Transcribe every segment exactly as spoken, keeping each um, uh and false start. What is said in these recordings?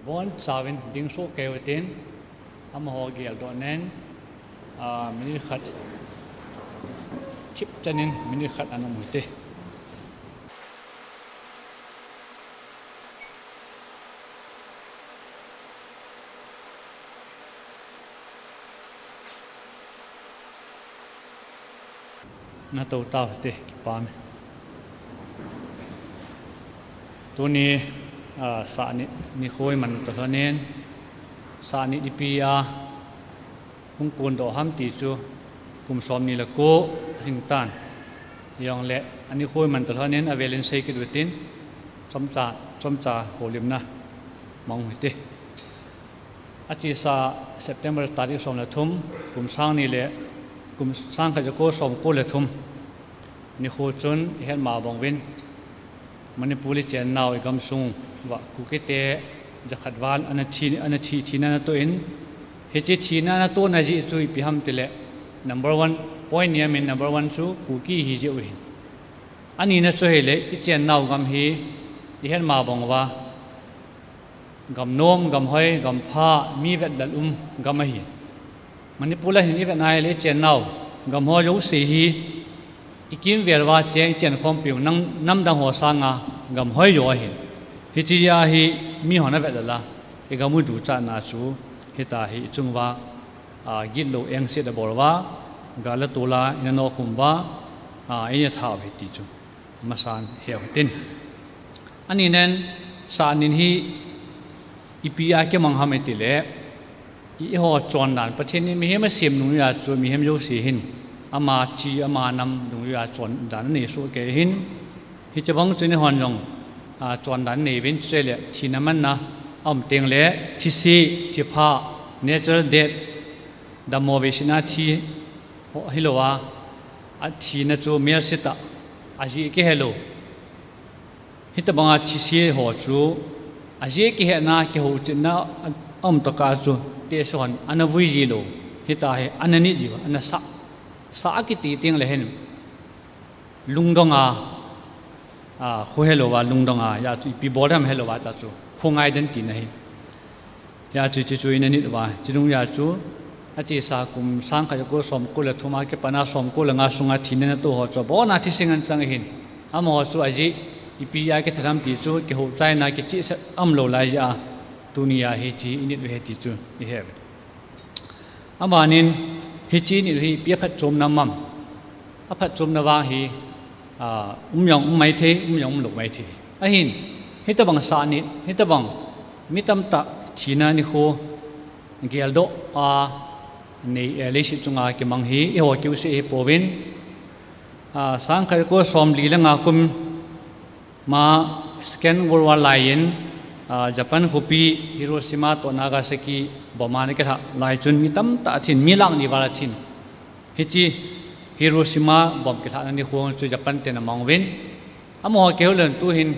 Bonchauvin dingsoh kei utin, amaho geldoh nen, ah, minute khat, thip chanin minute khat ana um ute. Natou tau hite, kipah e. Tuni, ah, sah nit, nikho iman toh lhonin, sah nit ipi a hung kondoh ham ti chu kum somni le ko ahing tan. Hijongle, anikho iman toh lhonin avelin sei kit utin, chomcha, chomcha houlimna mang u hite. Achesa September tarik som le thum, kum sang ni le, kum sang khat jako som ko le thum nikho chun ihet ma bang uvin, Manipur ichennau igamsung uva Kukite jakhat val ana thi, ana thi, thina ana toh in, hiche thina ana tohna jeh chu ipi ham tile, number one point ni amin, number one chu Kuki ihi jeh u ahin. Anina chu ahile, ichennau gam hi ihet ma bang uva, gam nom, gam hoi, gam pha, mi vetlal um gam ahi. Manipur a hin ivet nai le ichennau gam ho jouse hi ikimvel uva cheng, ichen khompiu nam, namdang ho sanga gam hoi jo ahi. Hiche jeh a hi mihon avetlal a, igam u duchatna chu hitia hi ichung uva, ah, gitlou engset abol uva, gal le tol a ina nokhum uva, ah, ina thau ahi ti chu masan heu hitin. Anina in sah nit hi ipi a kimang ham itile, i, eiho chondan, Pathen in mihem asem dungjui a chu mihem jouse hin ama chi, ama nam dungjui a chondan anei soh kei ahin. Hiche bang chun eihon jong, ah, chondan inei uvin, chule thina manna aum tengle thise, thipha, natural death, dammo veisena thi ho hilou a, athina chu melse tah, ajeh kihelou. Hitobanga thise ho chu ajeh kihetna, kihouchetna aum tokah chu tehse hon ana vui jilou. Hitia hi ana nit jiuva, ana sah, sah akiti tengle hin lungdonga, ah, kho helouva, lungdonga, hijeh chu ipi bol ham helouva ta chu kho ngai den tina ahi. Hijeh chu, chu, chu ina nit uva, chulungjui a chu, achesa kum sang khat jako som ko le thum a kipana som ko le nga sunga thina ana toh ho chu abona thise ngen chang ahin. Amaho chu ajeh ipi a kithat ham ti chu kihouchaina, kichehsel aum lou lai jeh a, tunia hiche init u ahi ti chu ihe uve. Abanin, hiche init u hi ipi aphatchomna um am? Aphatchomna vang hi, ah, um jong um maithei, um jong um lou maithei. Ahin, hitobang sah nit, hitobang mi tamtah thina nikho geldoh a nei, eh, leiset chunga kimang hi eiho keu seh ahi pouvin, ah, sang khat jako som li le nga kum ma Second World War laiyin, ah, Japan khopi Hiroshima toh Nagasaki bomb ana kilhah lai chun mi tamtah athin, mi lakh ni val athin. Hiche Hiroshima bomb kilhahna nikho chu Japan ten amang uvin. Amaho keu lhon tuhin,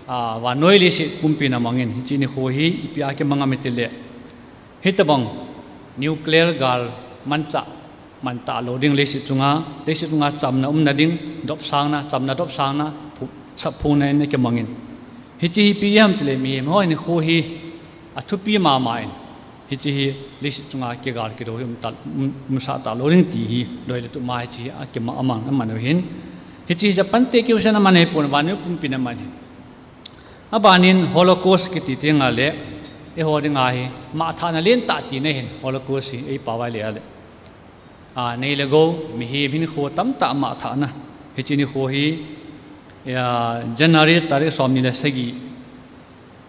ah, vannoi leiset pumpin amangin. Hiche nikho hi ipi a kimang am itile, hitobang nuclear gal manchah, man talou ding, leiset chunga, leiset chunga chamna umna ding, dopsangna, chamna dopsangna, phu-, sapphungna in akimangin. Hiche hi ipi ham tile mihem ho nikho hi athupi mama in. Hiche hi leiset chunga kigal kidou hi um ta, um, umsah talou ding ti hi, loi le tup ma hiche hi akima, amang, aman u ahin. Hiche hi Japan te keu seh in aman ahipon, vannoi pumpin aman ahin. Abanin Holocaust kiti tengle, eiho dinga hi mangthahna lentah tina ahin, Holocaust hi eipao a ile ale. Ah, nei le gou, mihem hinkho tamtah mangthahna. Hiche nikho hi, ah, January tarik somni le sagi,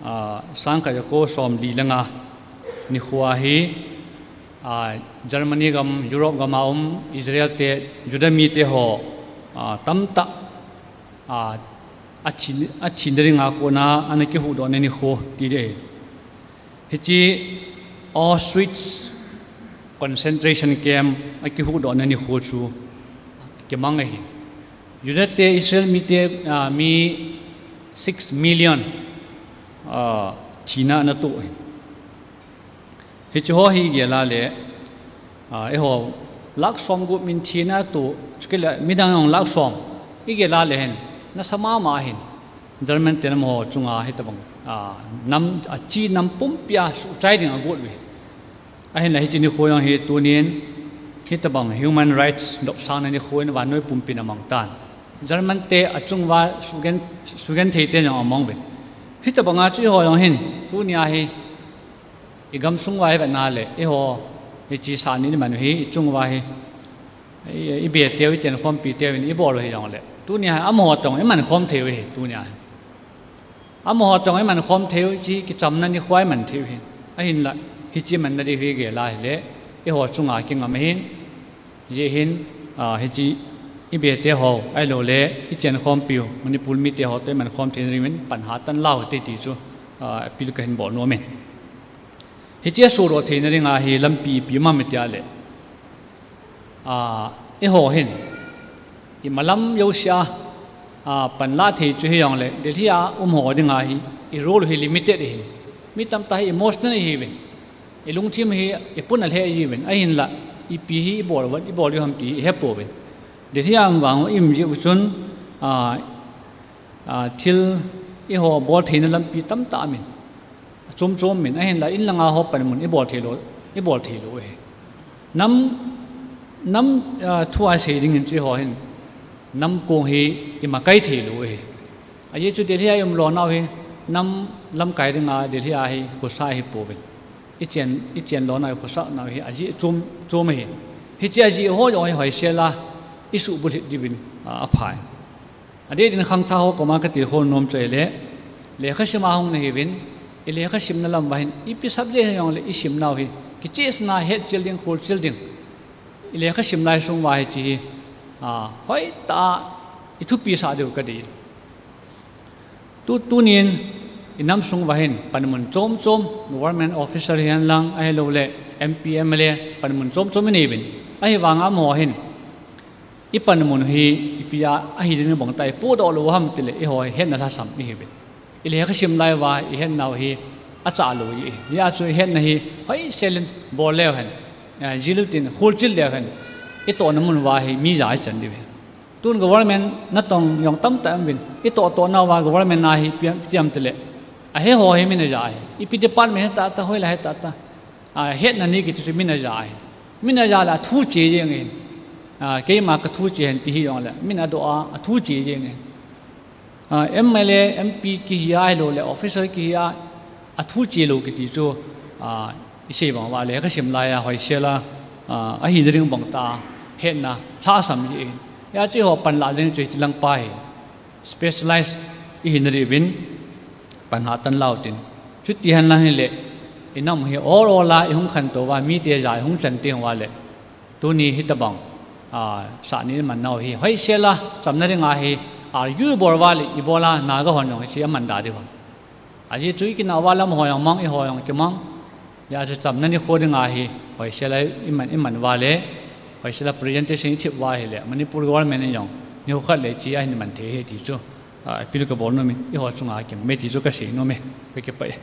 ah, sang khat jako somli le nga nikho ahi, ah, Germany gam, Europe gam a um Israel te, Juda mite ho, ah, tamtah, ah, athi, athina dinga kona ana kihuhdohna nikho ti ding ahi. Hiche Auschwitz concentration camp akihuhdohna nikho chu kimang ahi. Juda te, Israel mite, ah, mi six million, ah, thina ana toh ahi. Hiche ho hi igel a le, ah, eiho lakh som gup min thina atoh, chukit le midang jong lakh som igel a le hin nasa mama ahin. German te amaho chunga hitabang, a, nam, achi nam pumpia suhchai ding agot uve. Ahinla hiche nikho jong hi tunin hitabang human rights dopsangna nikho in vannoi pumpin amang tan. German te achunguva sugen, sugenthei te jong amang uve. Hitabanga chu eiho jong hin tunia hi igamsung uva hi vetna le eiho hiche sahni iman u hi ichunguva hi i, ibe teu, ichenkhompi teu in ibol u hijongle tunia hi amaho toh imankhom thei u hi tunia hi. Amaho toh imankhom thei u, hiche kichamna nikho a iman thei u hi. Ahinla hiche imanna diu hi gel a hile eiho chunga kingam ahin, hijeh hin, a, hiche ibe teho ahiloule ichenkhompiu Manipur miteho toh imankhom theina diuvin pan hatan lau hite ti chu, a, appeal kahin bol nom in. Hiche asohdoh theina dinga hi lampi ipi um ham itile, a, eiho hin imalam jousea, a, panlah thei chu hijongle Delhi a umho dinga hi i role hi limited ahin, mi tamtah hi emotional ihiuvin, ilungthim hi ipun alheh jiuvin, ahinla ipi hi ibol, ibol diu ham ti hi ihepouvin. Delhi a um vang u ium jeh u chun, a, a, thil eiho bol theina lampi tamtah umin, achom chom umin, ahinla inlanga ho panmun ibol theilou, ibol theilou u hi. Nam, nam, a, thu a sei dingin chu eiho hin nam kong hi imakai theilou u hi. Ajeh chu Delhi a ium lonau hi nam lamkai dinga Delhi a hi khosa ihipouvin, ichen, ichen lonau hi, khosa nau hi ajeh chom chom ahi. Hiche ajeh ho jong hi hoisel a isuhbulhit diuvin, a, apha in. Adeh din khangthah ho koma katilkhou nom chu ahile, lekhasim a hung nahiuvin, ilekhasimna lam uva hin ipi subject hijongle isimnau hi kichehsel a hetchil ding, kholchil ding, ilekhasim lai sung uva hiche hi, a, hoitah a ithupisah diu kadei. Tu, tunin inam sung uva hin panmun chom chom, government official hihen lang ahiloule M P, M L A, panmun chom chom ineiuvin, ahivanga amaho hin ipanmun hi ipi a ahi ding bang tah ipohdoh lou ham tile eiho hi hetna lhasam ihiuvin. Ilekhasim lai uva ihetnau hi achah lou jeh ahi. Hijeh a chu ihetna hi hoisel in bol leu hen, a, jil tin kholchil leu hen, itohna mun uva hi mi ja ichan diu ahi. Tun government natong jong tamtah um uvin, itoh toh nauva government a hi ipi ham, ipi ham tile, aheho hi min aja ahi. Ipi department hi tah tah, hoilai hi tah tah, a, hetna nei kiti chu min aja ahi. Min aja le athu che jeng ahin. A, keima kathu che hen ti hijongle min adoh a, athu che jeng ahin. A, M L A, M P kihi a ahiloule officer kihi a, athu che lou kiti chu, a, isei bang uva lekhasim lai a hoisel a, a, ahina ding bang tah a hetna lhasam jeh ahin. Hijeh a chu eiho panlah ding chu hiche lang pa hi specialize ihina diuvin pan hatan lau tin. Chuti henlang hile, inam hi ol ol a ihung khantou uva, mite ja ihung chan teng uva le, tuni hitabang, a, sahni iman nau hi hoisel a chamna dinga hi argue bol uva le ibol a Naga hon jong hiche aman da diu ham. Ajeh chu ikinah uva lam ho jong mang, eiho jong kimang. Hijeh a chu chamna nikho dinga hi hoisel a iman, iman uva le, hoisel a presentation ithep uva ahile Manipur government in jong nikho khat le hiche ahin man thei ahi ti chu, a, appeal kabol nom in, eiho chunga kingam e ti chu kasei nom e. Kakipah e.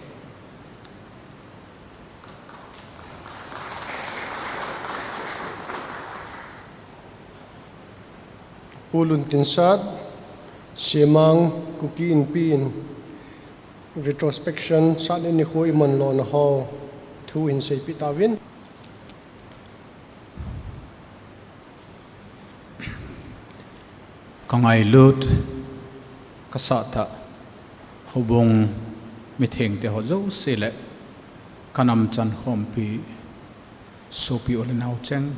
Pu Luntinsat, Semang Kuki Inpi in retrospections, sahni nikho iman lona ho thu hin seipeh tauvin. Kangailut, kasahtah, houbung mithengte ho jouse le kanam chankhompi sopi u le nao cheng.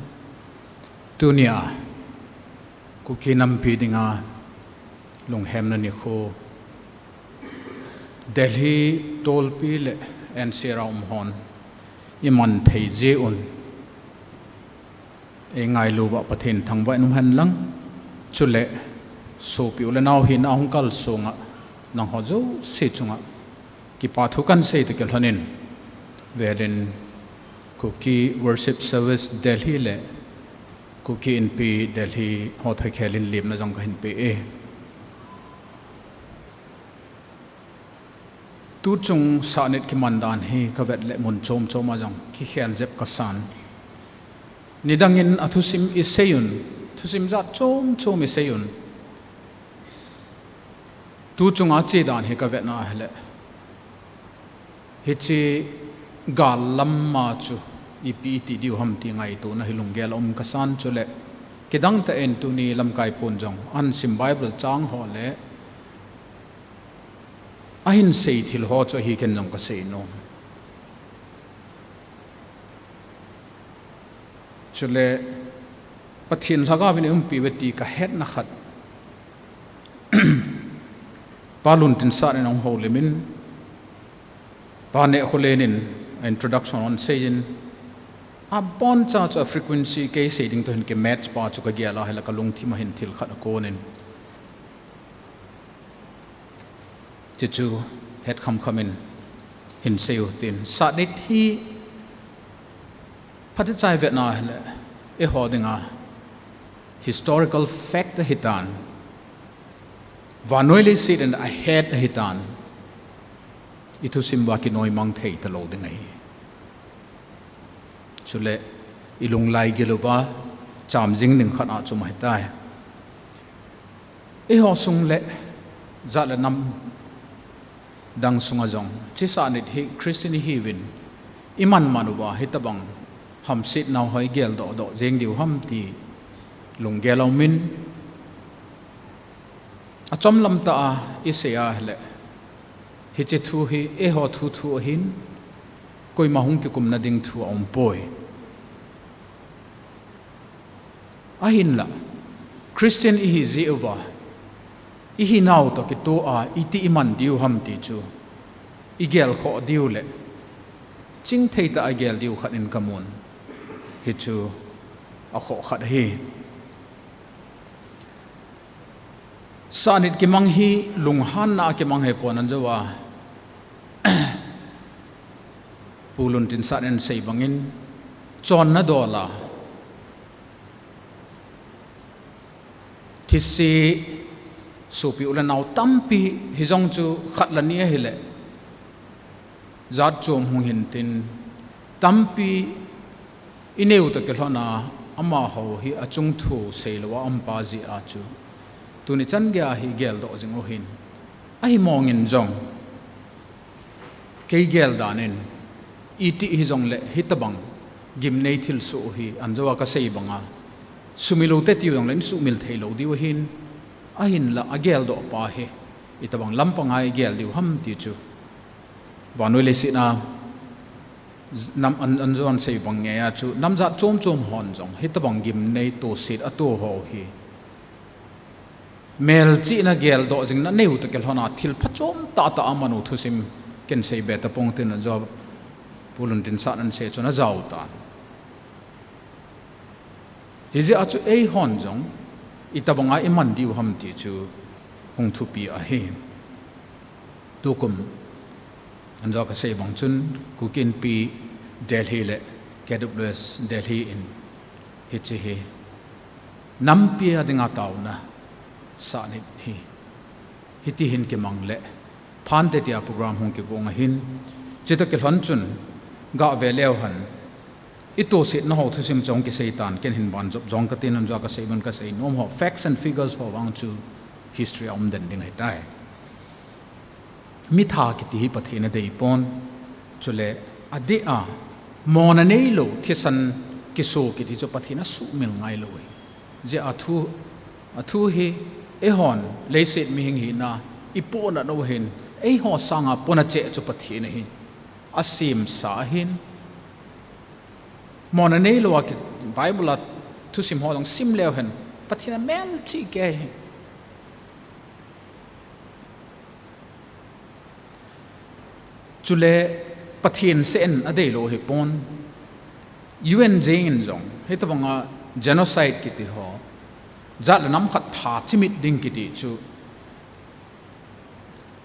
Tunia Kuki nampi dinga lunghemna nikho Delhi tolpi le N C R a um hon iman thei jeh un eingailu uva Pathen thangvah in um hen lang. Chule sopi u le nao hina hung kalsong a nangho jouse chunga kipa thu kahin sei toh kilhonin, velin Kuki Worship Service Delhi le Kuki Inpi Delhi ho thakhel in lemna jong kahin pe e. Tuchung sahnit kiman dan hi kavet le mun chom chom a jong kikhel jep kasan. Nidang in athusim isei un, thusim jat chom chom isei un. Tu chunga che dan hi ka vetna ahile, hiche gal lam ma chu ipi iti diu ham ti ngaitona hi lunggel a um ka sa, chule kidang tah in tuni lamkai pun jong ahin sim Bible chang ho le ahin sei thil ho chu ahi ken jong ka sei nom. Chule Pathen lhagao in umpi uve ti ka hetna khat, Pa Luntinsat in ahung houlim in, Pa Nehkholen in introduction ahin seiyin, aboncha chu a frequency kei sei ding toh hin ki match pa chu ka gel a, ahile ka lungthim a hin thil khat akon in, chuchu het khamkham in hin sei u tin. Satnit hi phatechan vetna ahile, eiho dinga historical fact ahitan, vannoi leiset in ahet ahitan, i thusim uva kinoimang thei talou ding ahi. Chule i lunglai gil uva cham jing ding khat a chu ahitai. Eiho sung le jat le nam dang sunga jong, hiche Satnit hi Christian ihiuvin, i man man uva hitabang hamsetnau ho i geldoh doh jeng diu ham ti lunggel a um in, achom lam tah a i sei ahile, hiche thu hi eiho thu thu ahin, koima hung kikumna ding thu aumpoi. Ahinla, Christian ihi jeh uva, ihinau toh kitoh a iti i man diu ham ti chu i gelkhoh diu le, chingthei tah a i gel diu khat in ka mun. Hichu akhoh khat ahi. Satnit kimang hi lunghanna a kimang ahipon, anjou a Pu Luntinsat in asei bangin, chonna dol a thise sopi u le nao tampi, hijong chu khat le ni ahile, jat chom hung hin tin, tampi i neiu toh kilhon a, amaho hi achung thu seilou a um pa jeh a chu, tuni chan geiya hi geldoh jing u hin, ahimongin jong, kei gel dan in, iti hijongle hitabang gimnei thilsoh hi, anjou a ka sei banga, sumil u te tiu jongle in sumil theilou diu ahin, ahinla ageldoh pa hi itabang lampang a i gel diu ham ti chu, vannoi leiset a nam an, anjou a sei bang ngeiya chu, nam jat chom chom hon jong hitabang gimnei toset ato ho hi, melchihna geldoh jingna neiu toh kilhon a thil phachom tah tah a man u thusim ken sei be tapong tin, anjou a Pu Luntinsat in asei chun ajao tan. Hijeh a chu eihon jong itabang a i man diu ham ti chu hung thupi ahi. Tukum, anjou a ka sei bang chun, Kuki Inpi Delhi le K W S Delhi in hiche hi nampi a dinga taona Satnit hi, hiti hin kimang le, phante tia program hung kigong ahin, chutoh kilhon chun, gah ve leu hen, i tosetna ho thusim chu hung kisei tan, ken hin banjop jong ka tin, anjou a ka sei bang ka sei nom ho, facts and figures ho vang chu history a um den ding ahitai. Mitha kiti hi Pathen in adei pon, chule adeh a, mona neilou thisan kiso kiti chu Pathen in asuhmil ngailou ahi. Hijeh a thu, athu hi eihon leiset mihing hina i pohnat u hin, eiho sanga pona cheh chu Pathen ahin, asemsa ahin, mona neilou a ki, Bible a thusim ho jong sim leu hen, Pathen in amelchih kei ahi. Chule Pathen seh in adeilou ahipon, U N jeng in jong hitabanga genocide kiti ho, jat le nam khat tha chimit ding kiti chu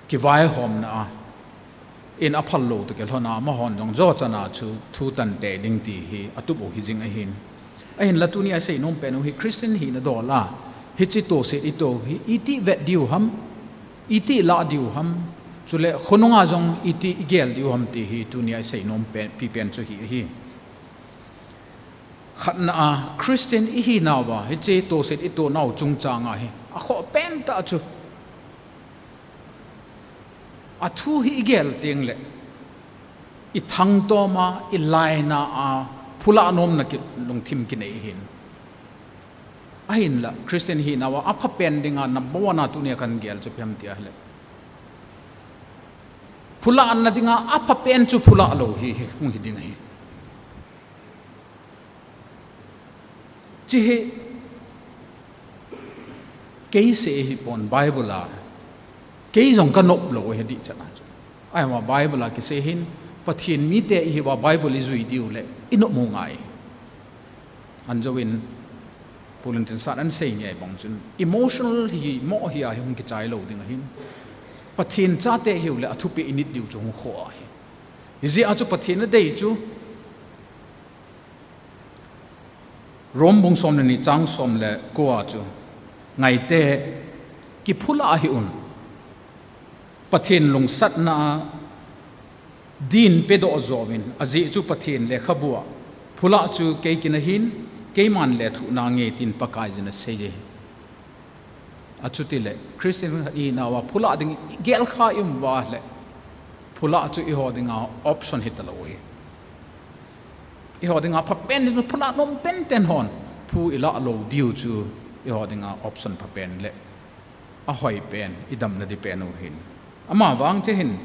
kivaihomna a in aphal lou toh kilhon a, amahon jong jo chan a chu thu tante ding ti hi atup u hijing ahin. Ahinla tunia i sei nom pen u hi Christian hina dol a, hiche toset i to hi iti vet diu ham, iti lah diu ham, chule khonunga jong iti i gel diu ham ti hi tunia i sei nom pen, pi pen chu hi ahi. Khatna a, Christian ihinauva hiche toset i tonau chungchanga hi akhoh pentah chu Athu hi igel tengle, ithangtom a, ilaina a, phulah nomna ki, lungthim kinei ahin. Ahinla, Christian hinauva aphapen dinga number one a tunia kagel chu ipi ham tia ahile, phulahna dinga aphapen chu phulah lou hi, hi, hung hi ding ahi. Hiche hi, kei sei ahipon Bible a, kei jong kanop lou ahi dihchan a. Ahivang Bible a kisei hin, Pathen mite ihiuva Bible ijui diu le, inop u ngai. Anjouvin, Pu Luntinsat ansei nge bang chun, emotional himo hi a hi hung kichai lou ding ahin. Pathen chate ihiu le athupeh init diu chu hung khoh ahi. Hijeh a chu Pathen adei chu, Rome bung som le ni chang som le ko a chu, ngaite, kiphulah hih un. Pathen lungsatna a din pedoh jouvin, ajeh chu Pathen lekhabua phulah chu kei kin ahin, keiman lethuh nange tin Pakaiyin aseiye. Achutile, Christian khat ihinauva phulah ding igelkha ium uva le, phulah chu eiho dinga option hitalou ahi. Eiho dinga phapen ding chu phulah nom tenten hon, phu ilah lou diu chu eiho dinga option phapen le, ahoipen, idamna ding pen u ahin. Amavang hiche hin,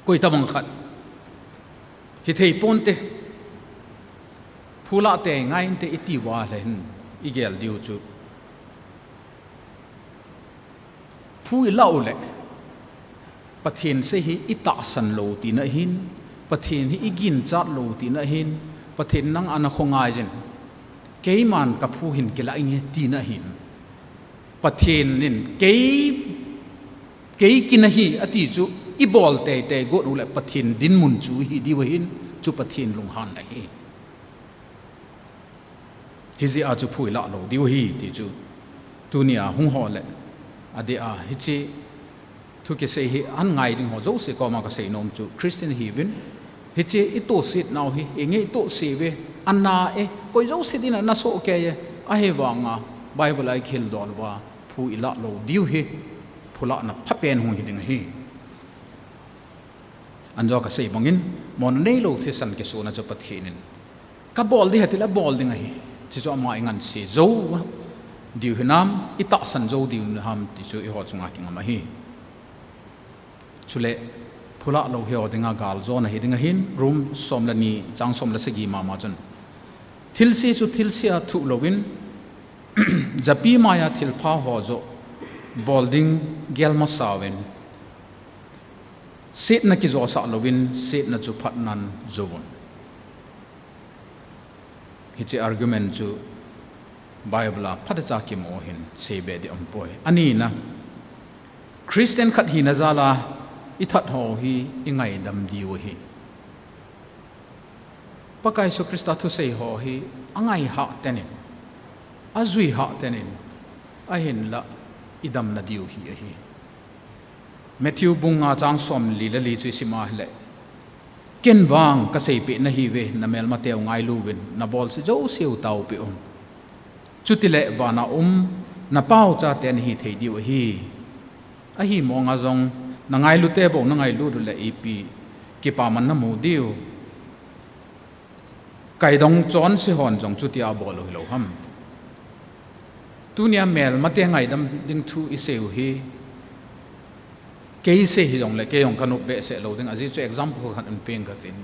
koitabang khat hithei ponte, phulah tei ngai inte iti uva le hin, igel diu chu, phu ilah u le, Pathen sei hi itahsan lou tina ahin, Pathen hi iginchat lou tina ahin, Pathen nang ana khongaiyin, keiman kaphu hin kilah inge tina ahin. Pathen in kei, kei kin ahi ati chu, ibol teitei got u le Pathen dinmun chu ihi diu ahin, chu Pathen lunghanna ahi. Hijeh a chu phu ilah lou diu ahi ti chu, tunia hung ho le, adeh a hiche thu kisei hi angai ding ho jouse koma kasei nom chu, Christian ihiuvin, hiche itohset nau hi, henge itohse uve, ana e, koi jouse din ana sohkei e, ahivanga Bible a ikihil doh louva, phu ilah lou diu hi, phulahna phapen hung hi ding ahi. Anjo kasei bangin, mona neilou thisan kisona chu Pathen in, kabol ding ahi tile bol ding ahi. Hiche chu ama ingansei jou diu hinam, itahsan jou diu hinam ti chu eiho chunga kingam ahi. Chule, phulah lou hiho dinga galjona hi ding ahin, Rome som le ni, chang som le sagi mama chun, thilse chu thilse a thuh louvin, japi maiya thilpha ho joh bol ding gel masa uvin, setna kijosah louvin, setna chu phatnan jouvun. Hiche argument chu Bible a phatecha kimu hin seibe ding aumpoi. Anina, Christian khat hina jal a ithat ho hi ingaidam diu ahi. Pakai Jesu Christa thusei ho hi angai hah tenin, ajui hah tenin, ahinla idamna diu hi ahi. Matthew bung nga chang somli le li chu isim a ahile, ken vang kaseipeh nahiuve, namelmateu ngailu uvin, nabolse jouseu taopeh un. Chutile vana um napau chate nahithei diu ahi. Ahimonga jong nangailute bou nangailut uleh ipi kipaman namu diu. Kaidong chonse hon jong chutia abol u hilou ham? Tunia melmate ngaidam ding thu iseiu hi, kei sei hijongle kei jong kanop behseh lou ding, ajeh chu example khat in peng katin.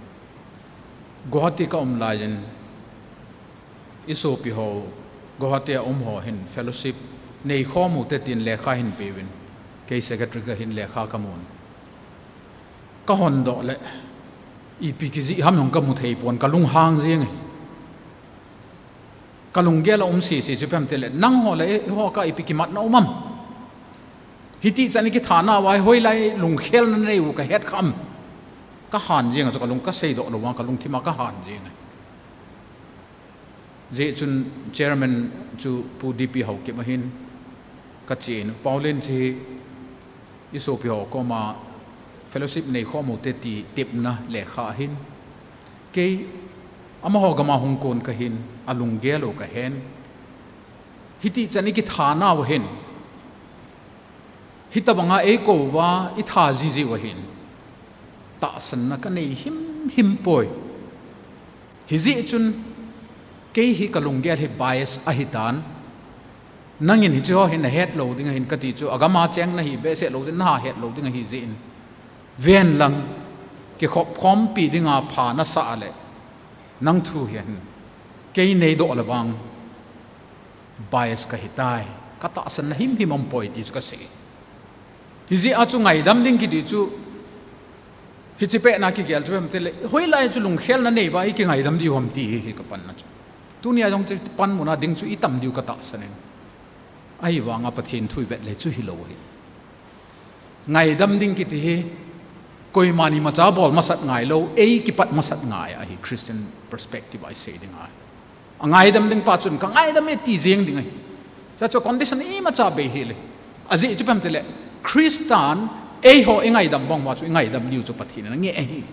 Guwahati kaum laiyin, isopi ho, Guwahati a um ho hin fellowship neikhom ute tin lekha ahin peuvin, kei secretary kahin lekha kamun. Kahondoh le, ipi kijih ham jong kamu theipon, kalunghang jenge. Kalunggel a um sese chu ipi ham tile, nangho le eiho kah ipi kimatna um am? Hitichan ikithanau a hi hoilai lungkhelna neiu kahet kha am? Kahan jeng a chu kalung kaseidoh louva kalungthima kahan jenge. Hijeh chun chairman chu Pu D P Haokip ahin, kachen, Paulin hiche isopi ho koma fellowship neikhom ute ti tepna lekha ahin, kei amaho gama hung kon kahin, alunggel u kahen. Hitichan ikithanau ahin, Hitabanga eikou va itha jiji u ahin, tahsanna kanei himhim poi. Hijeh chun kei hi kalunggel hi bias ahitan. Nangin hicheho hi nahet lou ding ahin kati chu, agama cheng nahi behseh lou jeh in naha het lou ding ahi jeh in, venlang, kikhop khompi dinga pha nasah leh, nang thu hihen, kei neidoh le vang bias kahitai, katahsanna himhim umpoi ti chu kasei. Hijeh a chu ngaidam ding kiti chu, hiche pehna kigel chu ipi ham itile, hoilai chu lungkhelna neiva ikingaidam diu ham ti hi kapanna chu. Tunia jong chu panmuna ding chu itam diu katahsan in. Ahivanga Pathen thu ivet le chu hilou hi. Ngaidam ding kiti hi, koiman imacha bol masat ngailou, ei kipat masat ngai ahi, Christian perspective a isei dinga. Angaidam ding pa chun, kangaidam e ti jeng ding ahi. Chuche chu condition imacha bei hile. Ajeh chu ipi ham itile, Christan eiho ingaidam bang uva chu ingaidam diu chu Pathen in angeh ahi.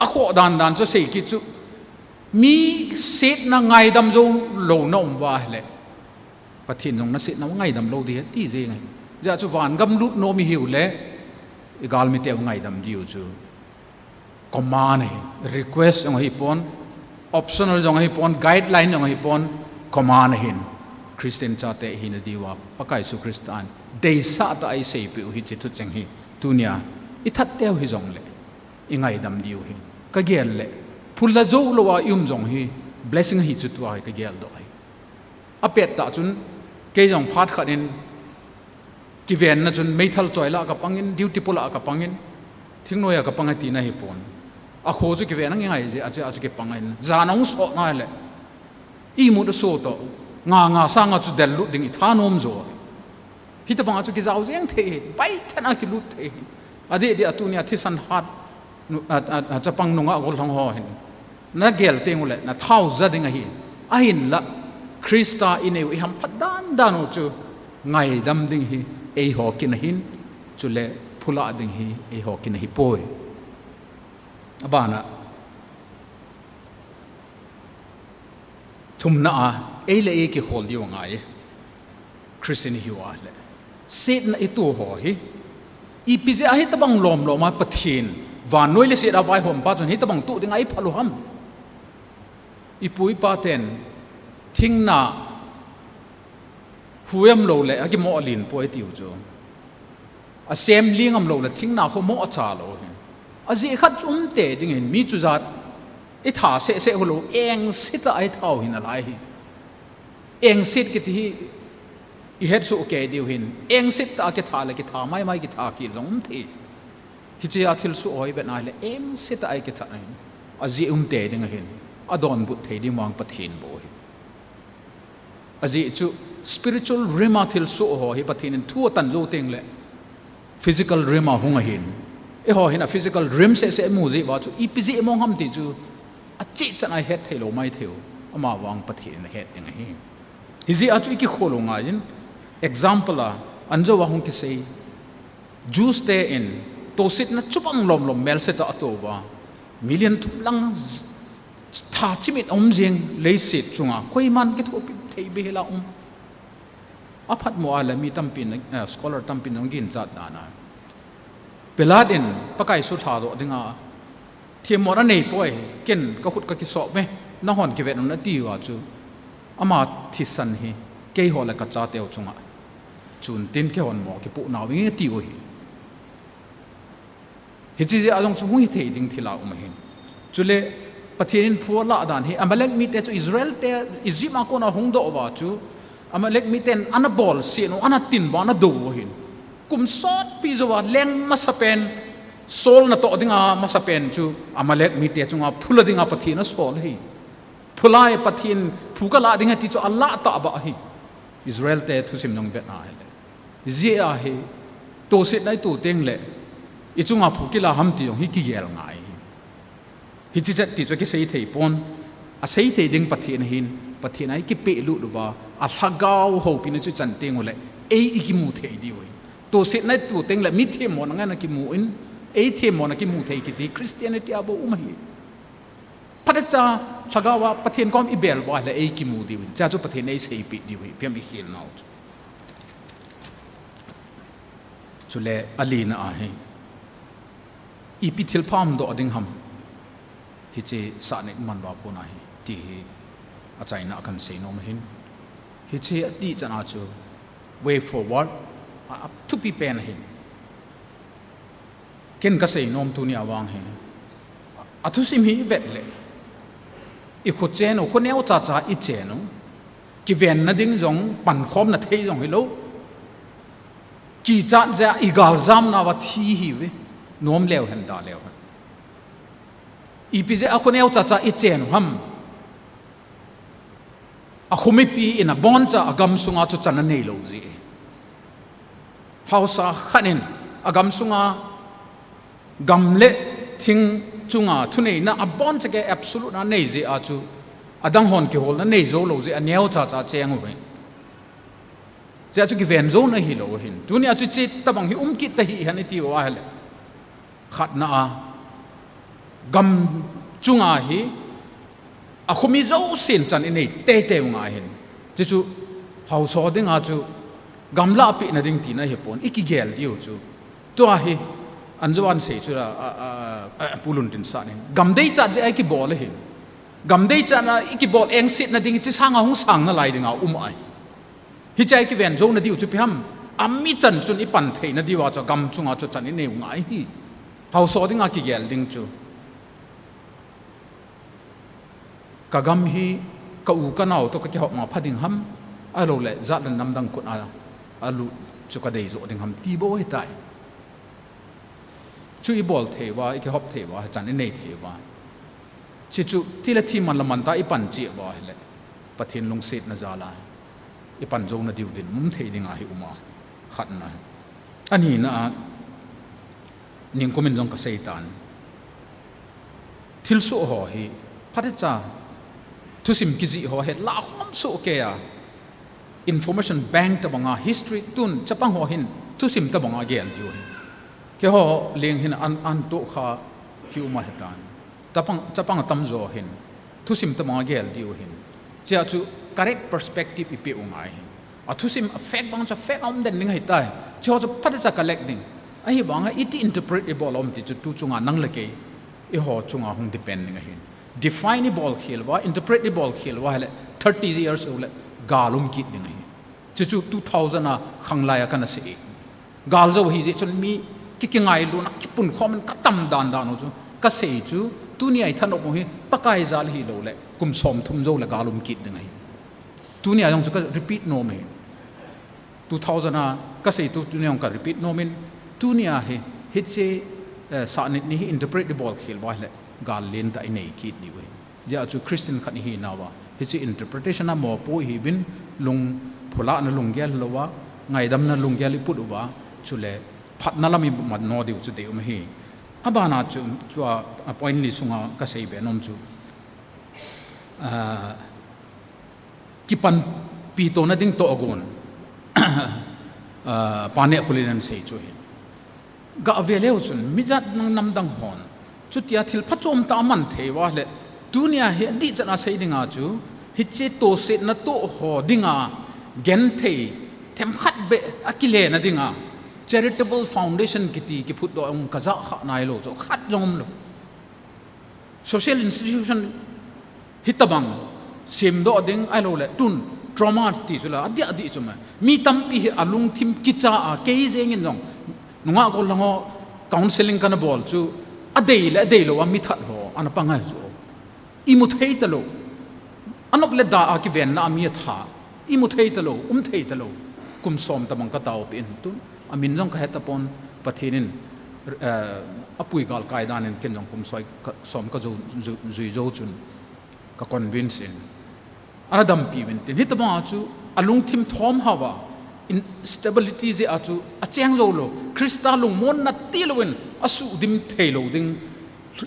Akhoh dandan chu seikit chu, mi setna ngaidam jou louna um uva ahile, Pathen jong nasetnau ngaidam lou ding ahi ti jeng ahi. Hijeh chu vangam lut nom ihiu le, igalmiteu ngaidam diu chu command ahi, request jong ahipon, optional jong ahipon, guideline jong ahipon, command ahin. Christian chate ihina diuva Pakai Jesu Christan deisah tah a eiseipeh u hiche thucheng hi, tunia ithat teu hijongle, ingaidam diu hi. Kagel le, phula jou louva ium jong hi, blessing ahi chu tua hi kageldoh ahi. Apettah chun, kei jong phat khat in, kivenna chun meithal choi lah kapangin, duty pu lah kapangin, thingnoiya kapang e tina ahipon. Akho chu kiven angai jeh a chu, achu kipangin, jan ahung sotna le, imut aso toh, nga nga sanga chu dellut ding itha nom jo. Hitabanga chu kijao jeng thei hi, baithen a kilut thei hi. Adeh deh a tunia thisan hat, nu-, a, a, a, chapang nungah gollhang ho hin, nagel tengule nathao ja ding ahi. Ahinla, Christa ineiu ihamphat dandan u chu ngaidam ding hi eiho kin ahin, chule phula ding hi eiho kin ahipoi. Abana, thumna a, ei le ei kikhol diu angai e. Christian ihiuva le, setna ito ho hi, ipi jeh a hitabang lomlom a Pathen, vannoi leiset a vaihompa chun hitabang toh dinga eiphal u ham? Ipu ipa ten, thingna hui umlou le akimoh alen poi atiu chu, asem ling umlou le thingna khu moh achalou hi. Ajeh khat chu umtei dingin, mi chujat itha sehseh ulou, engset a ithau hi nalai hi. Engset kiti hi ihetsoh kei diu hin, engset a kitha le kitha maimai, kitha kil jong umthei. Hichea thilsoh ho ivet na le, engset a ikitha ahin, ajeh umtei ding ahin, adonbut thei ding vang Pathen bou ahi. Ajeh chu spiritual realm a thilsoh ho hi Pathen in thu atan jou tengle physical realm a hung ahin. Eiho hin a physical realm sehseh imu jeh uva chu ipi jeh mong ham ti chu achehchan a ihet theilou maithei u. Amavang Pathen in ahet ding ahi. Hijeh a chu ikikhol u ngai in, example a, anjou a hung kisei, Jews te in tosetna chubang lomlom melsetah a ato uva, million thum lang tha chimit aum jeng leiset chunga, koiman kithopi thei beh hel a um. Aphatmo a le mi tampin, eh, scholar tampin ahung ginchat dan a, Pilate in Pakai Jesu lhadoh dinga themmona neipoi, ken kakhut kakisop e, nahon kivet un atiuva chu, ama thisan hi keiho le kachateu chunga chuntin keihon mo kipoh nau inge atiu ahi. Hiche jeh a jong chu hung hithei ding thil a um ahin. Chule Pathen in phu alah dan hi, Amalek mite chu Israel te Egypt a kona hungdoh uva chu, Amalek miten ana bolset u, ana tin uva, ana dou u ahin. Kum sotpi jouva leng masapen, Saul natoh dinga masapen chu Amalek mite chunga phula dinga Pathen asol ahi. Phulai Pathen phu kalah ding ahi ti chu alah tahbeh ahi. Israel te thusim jong vetna ahile, hijeh a hi tosetna ito tengle ichunga phu kila ham ti jong hi kigel ngai. Hiche chet ti chu akisei thei pon, asei thei ding Pathen ahin, Pathen a ikipehlut uva, alhagao houpina chu ichan tengule ei ikimu thei diu ahi. Tosetna ito tengle mi themmona ngen a kimu in, ei themmona kimu thei kiti Christianity a bou um ahi. Phatecha lhagao a Pathen kom ibel uva le ei kimu diu in, chua chu Pathen in eiseipeh diu ahi, ipi ham ikhel nau chu. Chule alina ahi, ipi thilpha umdoh ding ham, hiche sahnit man uva kona hi, ti hi achaina a kahin seinom ahin. Hiche adih chan a chu way forward a, athupi pen ahin. Ken kaseinom tunia vang hi, athusim hi ivet leh, ikho chen u, kho neocha cha ichen u, kivenna ding jong, pankhomna thei jong hilou, kichat jeh a igaljamna uva thi ihiuve, nom leu hen, da leu hen. Ipi jeh a kho neocha cha ichen u ham? Akho mipi in aboncha agam sunga chu chan aneilou jeh, haosa khat in agam sunga gam le thing chunga thuneina aboncha kei absolute a nei jeh a chu, adang hon kiholna nei joulou jeh a neocha cha cheng uve. Jeh a chu kiven jouna hilou ahin. Tunia chu hiche tobang hi um kit tahih hen iti uva ahile, khatna a, gam chunga hi akhomi jousen chan inei teitei u ngai ahin. Chuchu haosa dinga chu gamlah pehna ding tina ahipon, ikigel diu chu. Tua hi, anjo an sei chu la, a, a, a, Pu Luntin san in, gam deichat jeh a ikibol ahin. Gam deichat a ikibol engsetna ding hiche sanga hung sang nalai dinga um ahi. Hiche a ikiven jouna diu chu ipi ham? Ami chan chun ipan theina diuva chu gam chunga chu chan inei u ngai ahi. Haosa dinga kigel ding chu, kagam hi ka u kanao toh kakihop ma pha ding ham, ahilouleh jat le namdang khut a alut chu kadei joh ding ham ti bou ahitai. Chu ibol thei uva, ikihop thei uva, chan inei thei uva, chuchu thi le thi, man le man tah a ipan cheh uva ahile, Pathen lungsetna jal a ipan jouna diu dinmun thei dinga hi um a, khatna. Anina a, ningkum in jong kasei tan, thilsoh ho hi phatecha, thusim kijih ho hi lahkhom sohkei a, information bank tobanga, history, tun chapang ho hin thusim tobanga gel diu ahi. Keiho leng hin an, an tohkha kium ahitan. Chapang, chapang atamjo hin thusim tobanga gel diu ahin. Chea chu correct perspective ipeh u ngai ahi. Athusim a fake bang chu fake a um den ding ahitai. Chuho chu phatecha collect ding. Ahivanga iti interpret ibol um ti chu tu chunga nang le kei, eiho chunga hung depend ding ahin. Define ibol khel uva, interpret ibol khel uva ahile, thirty years uleh gal um kit ding ahi. Chuchu two thousand a khanglai a kana sei e. Gal jou ahijeh chun mi ki, kingailutna, kipunkhom in katam dandan u chu kasei chu, tunia ithanop u hi Pakai jal ahilouleh kum somthum jouleh gal um kit ding ahi. Tunia jong chu ka repeat nom ahi. Two thousand a kasei tu, tunia jong ka repeat nom in, tunia hi, hiche, eh, sahnit ni hi interpret ibol khel uva ahile, gal lentah inei kit diu ahi. Hijeh a chu Christian khat ihinauva, hiche interpretation a mopo ihiuvin, lungphulahna lunggel hilouva, ngaidamna lunggel iput uva, chule phatna lam iman nom diu chu deium ahi. Abana chu, chua, a point li sunga kaseibe nom chu, ah, kipanpi tona ding toh agon, ah, Pa Nehkholen anasei chu ahi. Gah veleu chun, mijat dang namdang hon chutia thil phachom tah aman thei uva ahile, tunia hi adihchat a sei dinga chu, hiche tosetna toh ho dinga genthei themkhat beh akilena dinga charitable foundation kiti kiphutdoh jong kajah khah nailou chu khat jong umlou. Social institution hitobang semdoh ding ahilouleh tun trauma ti chula adih adih chu ma, mi tampi hi alungthim kicha a, kei jengin jong nungah gollhang ho counseling kana bol chu, adei le adeilou a mi that ho ana pang ahi chu. Imu thei talou, anop le da a kivenna a mi atha, imu thei talou, um thei talou, kum som tobang kataopi in tun amin jong kahetapon, Pathen in, eh, apui galkai dan in ken jong kum soi ka, som kajou, ju, jui jou chun ka convince in ana dampi uvin tin, hitobanga chu alungthim thomhauva, instability jeh a chu acheng joulou, Christa lungmonna tilouvin asuhdim theilou ding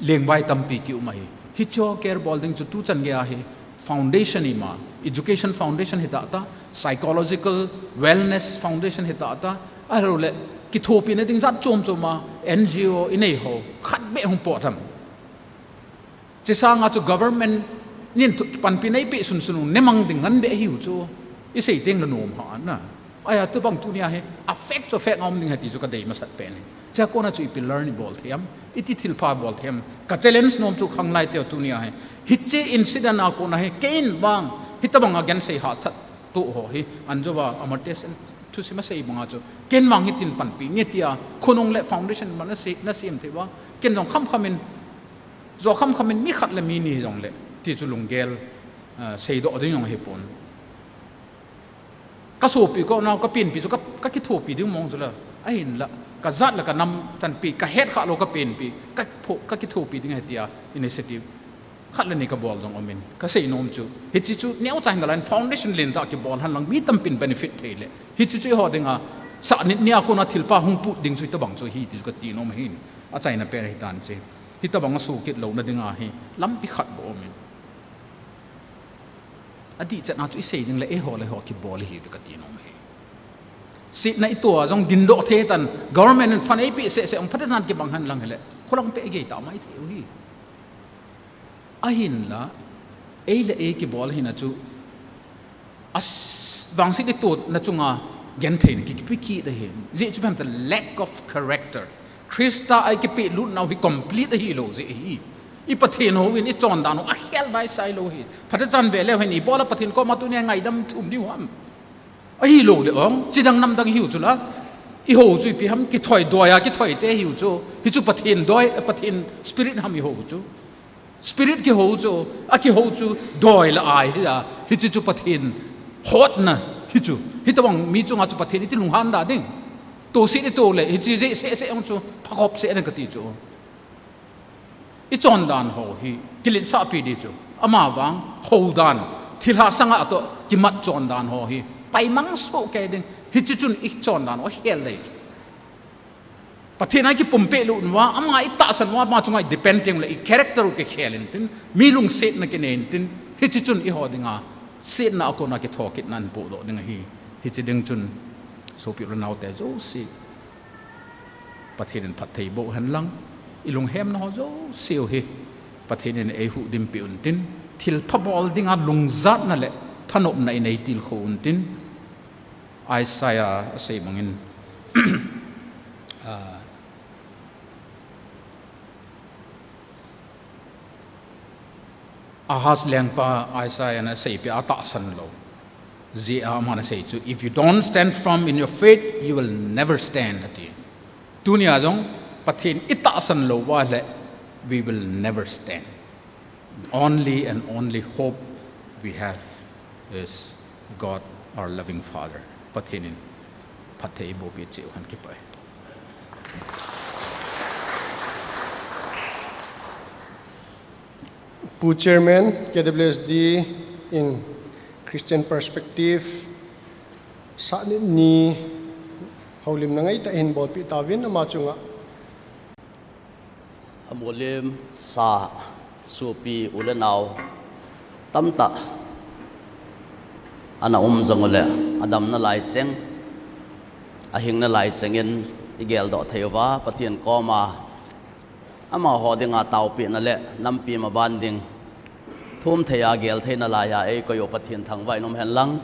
lengvai tampi kium ahi. Hicheho care bol ding chu tuchan geiya hi foundation ima, education foundation hitahtah, psychological wellness foundation hitahtah, ahilouleh kithopina ding jat chom choma NGO ineiho khat beh hung pot ham? Chesanga chu government in thu, panpina eipeh sunsun u nemang ding ngan beh ahiu chu, isei tengle nom hah na. Ahi a, tubang tunia hi a fact chu fact a um ding ahi ti chu ka dei masat pen ahi. Chua kona chu ipi learn ibol thei ham, iti thilpha bol thei ham. Ka challenge nom chu khanglai teu tunia hi, hiche incident a kona hi, kei in vang, hitobang a gensei hahsat tu ho hi, Anjou a Amartya Sen thusim a sei banga chu, ken vang hitin panpi nge tia, khonung le foundation ma na sei, na sem thei uva, ken jong khamkham in, jo khamkham in mi khat le mi ni jong le, ti chu lunggel, ah, seidoh ding jong ahi pon. Ka sopi ka nao ka penpi chu ka, ka kithopi ding mong chu la. Ahinla, ka jat le ka nam tanpi, ka het kha lou ka penpi, ka pho-, ka kithopi ding ahi tia initiative khat le ni ka bol jong um in, ka sei nom chu. Hiche chu neocha hin ka lan foundation lentah kibol hen lang mi tampin benefit thei le. Hiche chu eiho dinga, sa ni, nia kona thilpha hung put ding chu hitobang chu ahi ti chu ka ti nom ahi. Achaina pen ahi tan chu. Hitobang a sukit louna dinga hi, lampi khat bou um in. Adih chan a chu isei ding le eiho le eiho kibol ahi ve ka ti nom ahi. Setna itoh a jong dindoh thei tan, government in fund eipeh seh seh ong phatecha kibang hen lang hile, kholang peh igei ta mai thei u ahi. Ahinla, ei le ei kibol ahina chu, as, vangset itohna chunga gentheina ki, kipi kit ahi. Ajeh chu ipi ham itile lack of character. Christa a ikipehlut nau hi complete ahilou jeh ahi. I Pathen hou in i chondan u ahel naisai lou ahi. Phatechan ve leu hen ibola Pathen koma tunia ngaidam thum diu ham. Ahilou le ong, chidang namdang hiu chu la. I hou chu ipi ham, kithoi doi a kithoi te hiu chu. Hichu Pathen doi, Pathen spirit ham i hou chu. Spirit kihou chu, akihou chu doi le ai ahi a, hiche chu Pathen hotna, hichu. Hitobang mi chunga chu Pathen iti lunghan da ding. Tohset itoh le, hiche jeh seh seh ong chu, phakhop seh na ka ti chu. I chondan ho hi, kiletsahpi di chu. Amavang, houdan, thilha sanga toh, kimat chondan ho hi, paimang soh kei ding, hiche chun i chondan ho hel dei chu. Pathen a i kipumpeh lut uva, ama i tahsan uva, ama chunga i depend teng le i character u kikhel intin, mi lungsetna kinei intin, hiche chun eiho dinga, setna a kona kithokitna in pohdoh ding ahi, hiche ding chun, sopi u le nao te jouse, Pathen in phatthei boh hen lang, i lunghemna ho jouse u hi, Pathen in eihuhdim peh untin, thilpha bol dinga lungjatna le thanopna in eitilkhou untin, Isaiah a sei bangin, ah, Ahaz lengpa Isaiah in asei peh a tahsan lou. Jeh a aman asei chu, "If you don't stand firm in your faith, you will never stand," ati. Tunia jong, Pathen i tahsan lou uva le, we will never stand. Only and only hope we have is God, our loving Father. Pathen in phatthei eiboh peh cheh u hen, kipa e. Pu Chairman, K W S D in Christian Perspective, sat ni ni houlimna ngaitah hin bolpeh tauvin ama chunga. Amulim sa sopi u le nao tamtah ana um jong ule, adamna lai cheng, ahingna lai cheng in i geldoh thei uva, Pathen koma amaho dinga taopehna le nampi maban ding thum thei a gel theina lai a eikoi u Pathen thangvah in um hen lang.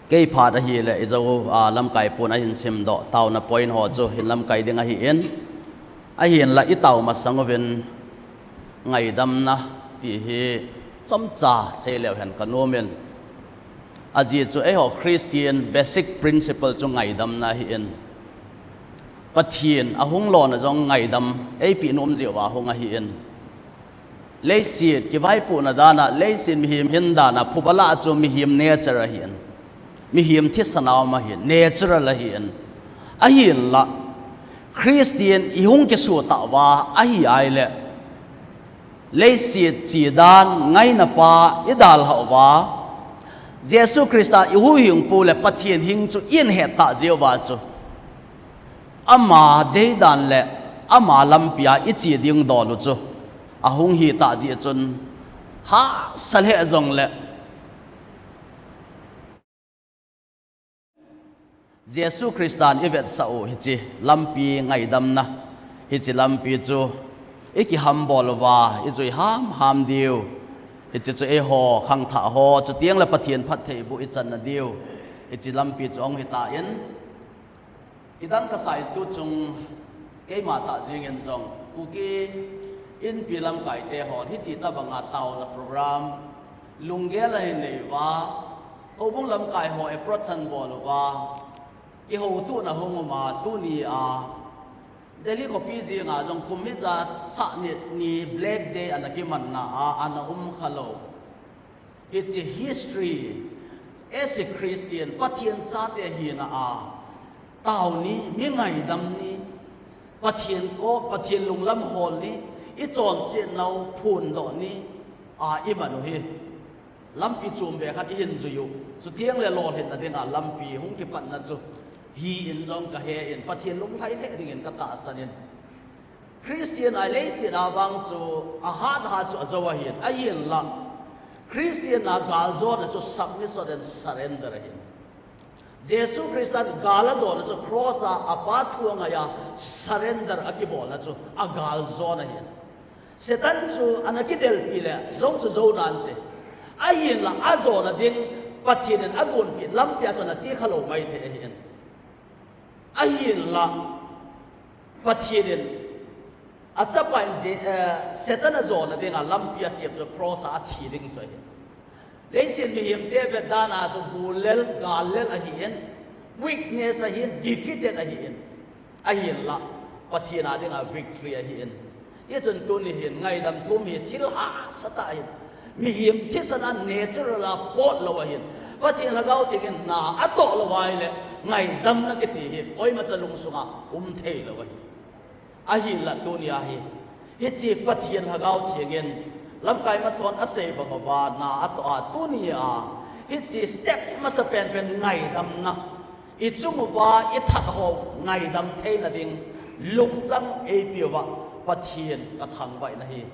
Kei phat ahile i jo, a, lamkai pun ahin simdoh, taona point ho chu hin lamkai ding ahin. Ahinla i tao masang uvin ngaidamna ti hi chomcha sei leu hen ka nom in. Ajeh chu eiho Christian basic principle chu ngaidamna ahin. Pathen ahung lona jong ngaidam eipeh nom jeh uva hung ahin. Leiset kivaipohna dan a, leiset mihem hin dan a, phuba lah a chu mihem nature ahin. Mihem thisan a um ahin, natural ahin. Ahinla, Christian i hung kisuh tah uva, ahi ahile. Leiset che dan, ngaina pa, i dalhah uva. Jesu Christa i huhhingpu le Pathen hing chu i het tah jeh uva chu. Ama deidan le ama lampi a i che ding dol u chu ahung hi tah jeh chun hahsa lheh jongle Jesu Christan i vetsah u hiche lampi ngaidamna, hiche lampi chu i kihambol uva i jui hamham diu. Hiche chu eiho khangthah ho, chuteng le Pathen phattheibuh i channa diu. Hiche lampi chu ahung hita in, kidang kasah in tu chung keima tah jeng in jong Kuki Inpi lamkai te hon hiti tobang a taona program lunggel ahin nei uva, houbung lamkai ho approach ahin bol uva, kihoutohna hung um a, tuni a Delhi khopi jeng a jong kum hijat sahni ni Black Day ana kimanna a ana um khalou. Hiche history, as a Christian, Pathen chate hina a tao ni, mi ngaidam ni, Pathen ko, Pathen lunglam hol ni, i chonsetnau phondoh ni a i man u hi. Lampi chom be khat i hin jui u. Chuteng le lolhinna dinga lampi hung kipatna chu hi in jong kahe in, Pathen lunglhai lheh dingin katahsan in. Christian a leiset a vang chu ahat hat chu ajou ahin, ahinla Christian a galjona chu submission and surrender ahin. Jesu Christa gal ajona chu cross a apa thu angai a surrender akibolna chu agaljona ahin. Satan chu ana kidelpi le jou chu jou nante. Ahinla ajona ding Pathen in agonpi lampi a chu ana che khalou maithei ahin. Ahinla Pathen in achapa in Je-, eh, Satan ajona dinga lampi asem chu cross a athi ding chu ahi. Leiset mihemte vetdan a chu gollel, gallel ahin, weakness ahin, defeated ahin. Ahinla Pathen a dinga victory ahin. Hichun tuni hin ngaidam thum hi thil hahsa tah ahin. Mihem thisan a natural a pot lou ahin. Pathen Lhagao Theng in na atoh lou ahile ngaidamna kiti hi koimacha lungsunga um thei lou ahi. Ahinla tuni a hi, hiche Pathen Lhagao Theng in lamkai masan asei bang uva na atoh a, tuni a hiche step masa penpen ngaidamna, i chung uva i that ho ngaidam theina ding lungchang eipe uva Pathen kathangvah in ahi.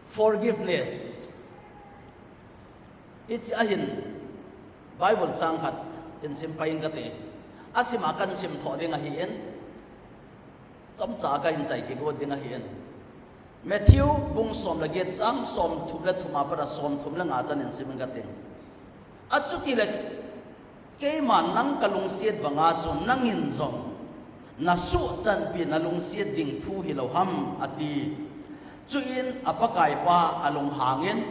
Forgiveness. Hiche ahin Bible chang khat in sim pai ing kate. Asim a kahin sim tho ding ahin, chomcha kahin chai kigot ding ahin. Matthew bung som le get chang somthum le thum a pat a somthum le nga chan in sim ing kate. Achutile keiman nang kalungset banga chu nangin jong nasuhchanpi nalungset ding thu hilou ham, ati. Chuin apakaipa alunghangin,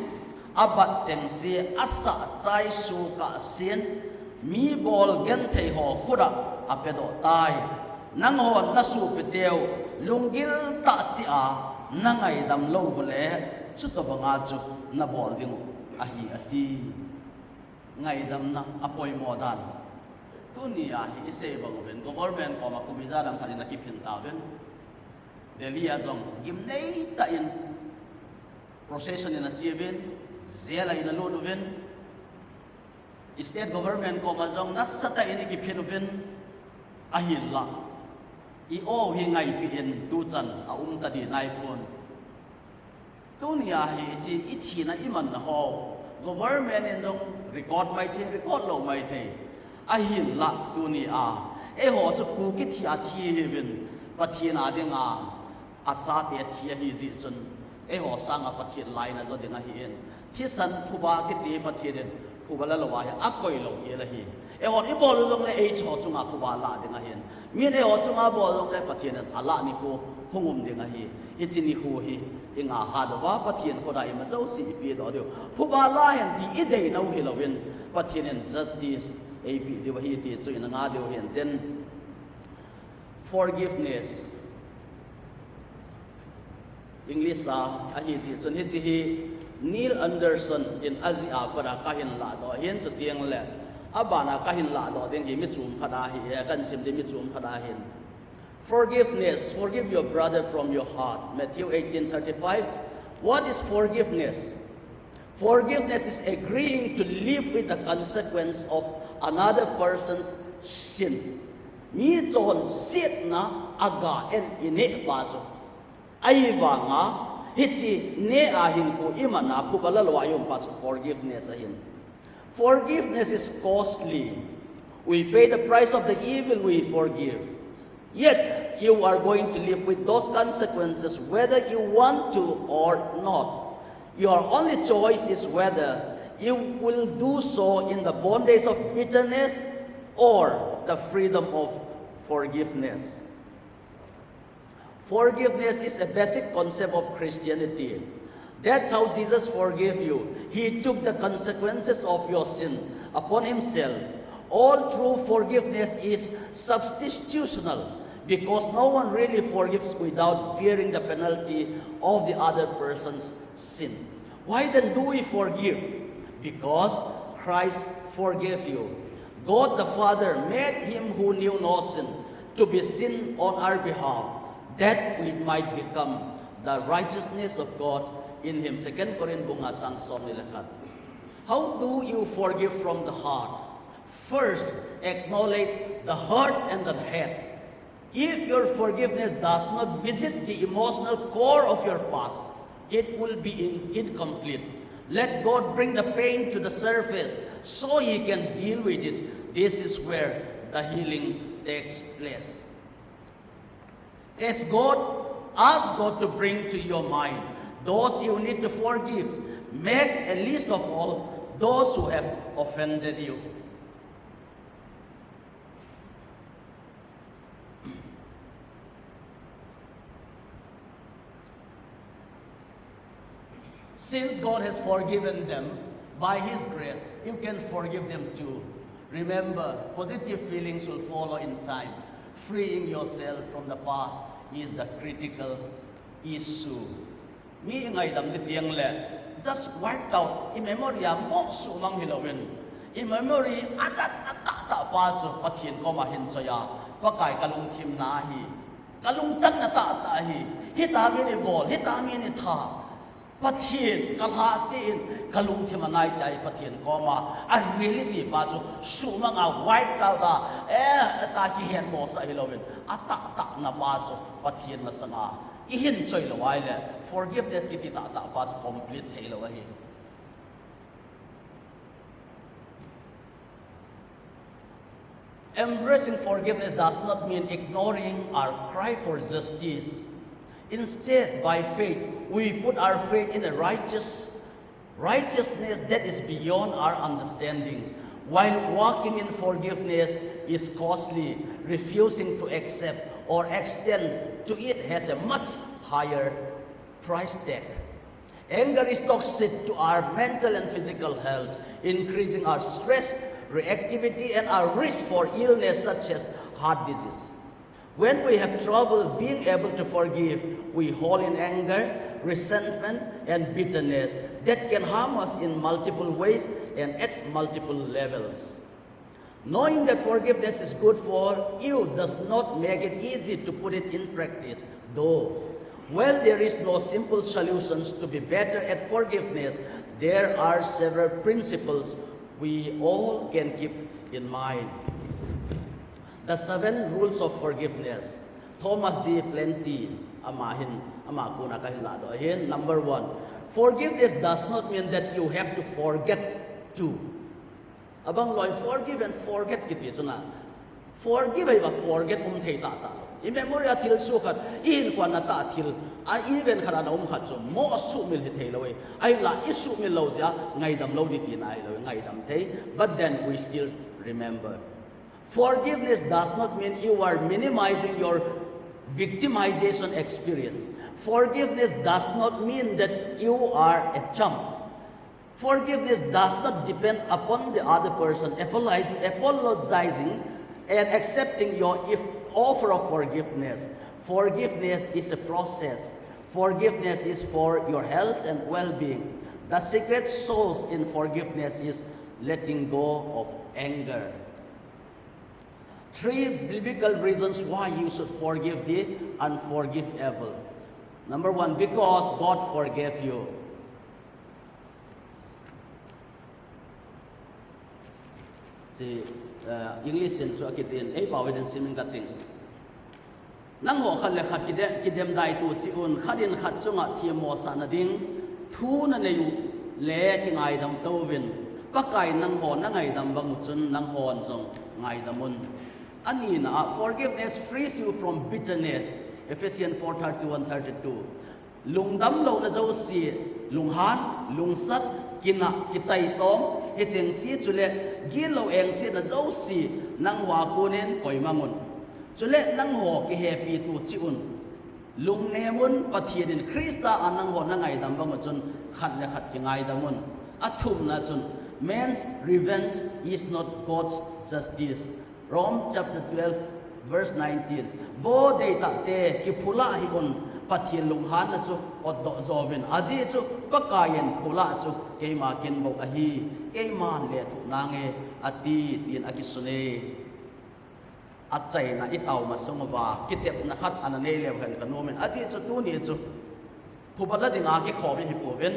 abat chengse asah chai sukah sen, mi bol genthei ho khut a apedoh tai. Nanghon nasopiteu lunggil tah cheh a nangaidam lou uleh, chutobanga chu nabol dingu ahi, ati. Ngaidamna apoimo dan. Tuni a hi isei bang uvin, government koma kum ijat lang khat in akiphin tauvin. Delhi a jong gimnei tah in procession in ache uvin, jail a in alut uvin. State government koma jong nasatah in ikiphin uvin, ahinla i aw hi ngaipi in tuchan aum tadih naipon. Tuni a hi hiche ithina imanna ho government in jong record maithei, record lou maithei. Ahinla tuni a eiho chu Kuki thi a thi hiuvin, Pathen a dinga achate thi ahi jeh chun, eiho sanga Pathen laina jo ding ahin. Thisan phuba kiti Pathen in phuba lalou a hi akoi lou hel ahi. Eihon ibol u jongle eiho chunga phuba la ding ahin. Min eiho chunga bol jongle Pathen in alah nikho hung um ding ahi. Hiche nikho hi ingahat uva Pathen khut a imajouse ipedoh diu, phuba la hen ti idei nau hilouvin, Pathen in justice eipeh diu ahi ti chu inga diu hintin. Forgiveness. English a ahi jeh chun hiche hi Neil Andersen in ajih a pat a kahin lahdoh ahin, chuteng le abana kahin lahdoh ding hi mi chom khat ahi, eh, kahin sim ding mi chom khat ahin. Forgiveness, forgive your brother from your heart. Matthew eighteen thirty-five. What is forgiveness? Forgiveness is agreeing to live with the consequence of another person's sin. Mi chonsetna aga en ineh pa chu. Ahivanga, hiche neh a hinkho iman a phuba lalou a ium pa chu forgiveness ahin. Forgiveness is costly. We pay the price of the evil we forgive. Yet, You are going to live with those consequences whether you want to or not. Your only choice is whether you will do so in the bondage of bitterness or the freedom of forgiveness. Forgiveness is a basic concept of Christianity. That's how Jesus forgave you. He took the consequences of your sin upon himself. All true forgiveness is substitutional because no one really forgives without bearing the penalty of the other person's sin. Why then do we forgive? Because Christ forgave you. God the Father made him who knew no sin to be sin on our behalf, that we might become the righteousness of God in him. Second Corinth bung nga chang som ni le khat. How do you forgive from the heart? First, acknowledge the hurt and the hate. If your forgiveness does not visit the emotional core of your past, it will be in- incomplete. Let God bring the pain to the surface so He can deal with it. This is where the healing takes place. As God, ask God to bring to your mind those you need to forgive. Make a list of all those who have offended you. Since God has forgiven them by His grace, you can forgive them too. Remember, positive feelings will follow in time. Freeing yourself from the past is the critical issue. Mi i ngaidam ni tiang le, just wiped out, i memory a mo sumang hi loin. I memory a dat a tak tak pa chu Pathian koma hin choi a, Pakai ka lungthim na hi, ka lungchan na tak tak hi, hi ta mi ni bol, hi ta mi ni tha. Pathian ka lha si in, ka lungthim a nai tai Pathian koma, a reality pa chu sumang a wiped out a, eh, ta kihen mo sa hi loin, a tak tak na pa chu Pathian masanga. I hin choi lo ai le, forgiveness kiti tak tak pa chu complete thei lo ahi. Embracing forgiveness does not mean ignoring our cry for justice. Instead, by faith, we put our faith in a righteous righteousness that is beyond our understanding. While walking in forgiveness is costly, refusing to accept or extend to it has a much higher price tag. Anger is toxic to our mental and physical health, increasing our stress, reactivity, and our risk for illness such as heart disease. When we have trouble being able to forgive, we hold in anger, resentment, and bitterness that can harm us in multiple ways and at multiple levels. Knowing that forgiveness is good for you does not make it easy to put it in practice, though. While there is no simple solutions to be better at forgiveness, there are several principles we all can keep in mind. The seven rules of forgiveness. Thomas G. Plenty, ama hin, ama kona kahin ladoh ahin. Number one, forgiveness does not mean that you have to forget to. Abang loi, forgive and forget kiti chu na. Forgive ahi ba forget um thei tah tah lo. I memory a thil sukhat, i hinkho a na tah thil, a event khat ana um khat chu mo sumil hi thei lo e. Ahinla i sumil lo jeh a ngaidam lo ding tina ahi lo e, ngaidam thei. But then we still remember. Forgiveness does not mean you are minimizing your victimization experience. Forgiveness does not mean that you are a champ. Forgiveness does not depend upon the other person apologize- apologizing and accepting your if- offer of forgiveness. Forgiveness is a process. Forgiveness is for your health and well being. The secret sauce in forgiveness is letting go of anger. Three biblical reasons why you should forgive the unforgivable. Number one, because God forgave you. Chi, eh, English in chu akichin, ei pao in simin kating. Nangho khat le khat kide- kidem dai tu chi un, khat in khat chunga themmo sahna ding, thu nanei u le kingaidam tou vin. Pakai nangho nangaidam bang u chun nanghon jong ngaidam un. Anina a, forgiveness frees you from bitterness. Ephesians four thirty-one thirty-two. Lungdam louna jouse, lunghan, lungsat, kinah, kitaitom, hicheng se chule, gitlou engsetna jouse, nangho a konin koimangun. Chule nangho kihepi tucheh un. Lungnemun, Pathen in Christa a nangho nangaidam bang u chun khat le khat kingaidamun. Athumna chun, man's revenge is not God's justice. Rome chapter twelve, verse nineteen. Vo deitah te, kiphula hih un, Pathen lunghanna chu otdoh jouvin. Ajeh chu, Pakaiyin phula chu keima kin bou ahi, keiman lethuh nange, ati, tin akisun e. Achaina i tao masang uva, kitepna khat ana nei leu hen kanomin. Ajeh chu tuni chu, phuba la dinga kikhom ihi pouvin.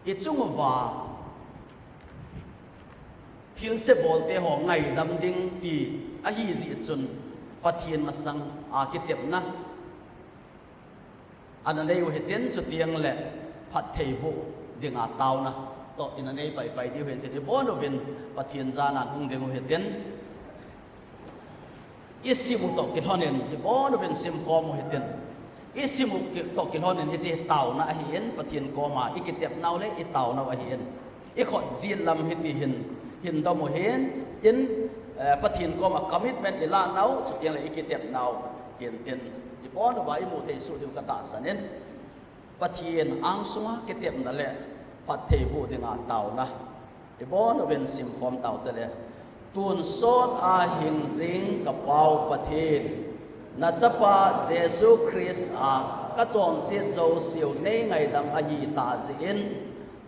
I chung uva, thilse bolte ho ngaidam ding ti ahi jeh chun, Pathen masang a kitepna ana nei u hitin, chuteng le phatthei boh dinga taona toh ina nei paipai diu hitin, ibon uvin Pathen jana hung ding u hitin. I sim u toh kilhonin, ibon uvin simkhom u hitin. I sim u ki-, toh kilhonin hiche taona ahin, Pathen koma i kitepnau le i taonau ahin. I khut jin lam hiti hin, hin dom u hitin, eh, Pathen koma commitment i lanau, chuteng le i kitepnau hitin. Ibon uva i mu thei suh diu ka tahsan in. Pathen angsunga kitepna le phatthei boh dinga taona. Ibon uvin simkhom tau te le. Tonsot a hing jing ka Pau Pathen, na Chapa Jesu Christa a ka chonset jouse u nei ngaidam ahi tah jeh in,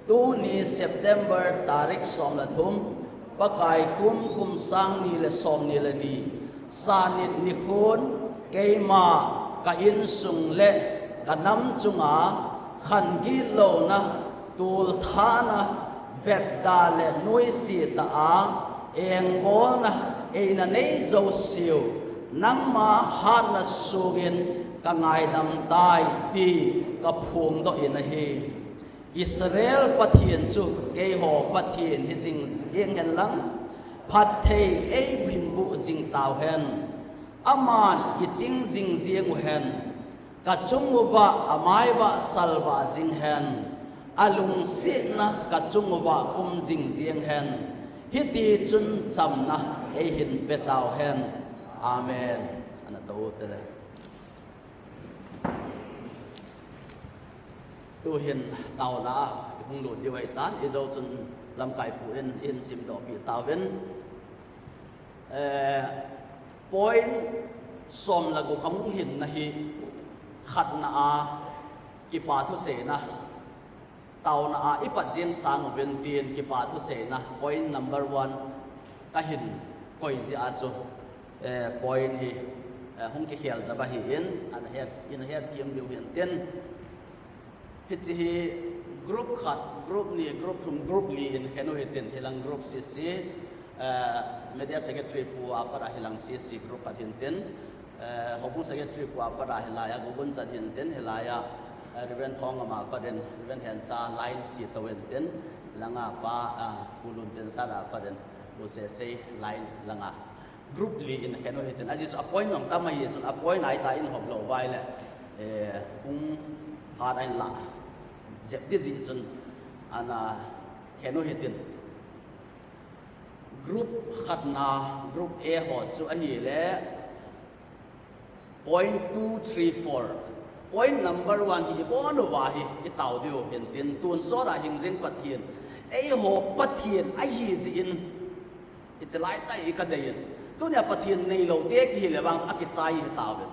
tuni September tarik som le thum, Pakai kum, kum sang ni le som ni le ni, Sanit nikhon, keima, ka insung le ka nam chunga khan gitlouna, tulthahna, vetda le nuisat a, engbolna, eina nei jouse u, nangma hatna sungin ka ngaidam tai ti ka phongdoh in ahi. Israel Pathen chu keiho Pathen hi jing jing hen lang, phatthei ei phinboh jing tau hen. Aman i ching jing jing u hen. Ka chung uva amai vah salvah jing hen. A lungsetna ka chung uva um jing jing hen. Hiti chun chamna ei hin pe tau hen. Amen. Ana tou te le. Tuhin taona i hung lut diu ahitan, i jou chun lamkai pu in, in simdoh pi tauvin. Eh, point som le gup a hung hinna hi khatna a kipa thuseina. Taona a i pat jing sang uvin tin kipa thuseina, point number one, ka hin koi jeh a chu, eh, point hi, eh, hung kikhel jep ahin, ana het, ina het them diu hin tin. Hiche hi group khat, group ni, group thum, group li in khen u hitin, hilang group sisi, eh, media secretary pu a pat a hilang sisi group khat hin tin. Eh, Houbung Secretary pu a pat a hilai a, Gugun Chan hin tin, hilai a, eh, Reverend Thongam a pat in, Reverend Hencha line chi tou hin tin, langa pa, ah, Pu Lun Tin San a pat in, Pu Sesei line langa. Group li in khen u hitin, ajeh chu a point jong tam ahi chun, a point a ita in hop lou vai le, eh, hung phat a in la jep ding jeh chun, ana khen u hitin. Group khatna, group A ho chu ahile, point two, three, four. Point number one hi ibon uva hi i tao diu hin tin, tonsot a hing jing Pathen. Eiho Pathen ahi jeh in, i chelai tai i ka dei in. Tunia Pathen neilou te kihile vang chu akichai hi tao diu.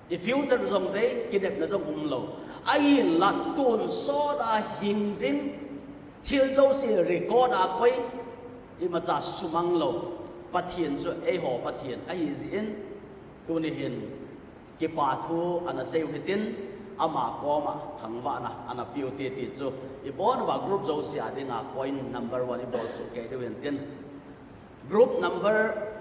I future jong dei, kinepna jong umlou. Ahinla tonsot a hing jing, thil jouse record a koi, imacha sumang lou. Pathen chu eiho Pathen ahi jeh in, tuni hin kipa thu ana sei u hitin, ama koma thangvahna ana pe u hite ti chu, ibon uva group jouse a dinga point number one ibol soh kei diu hin tin. Group number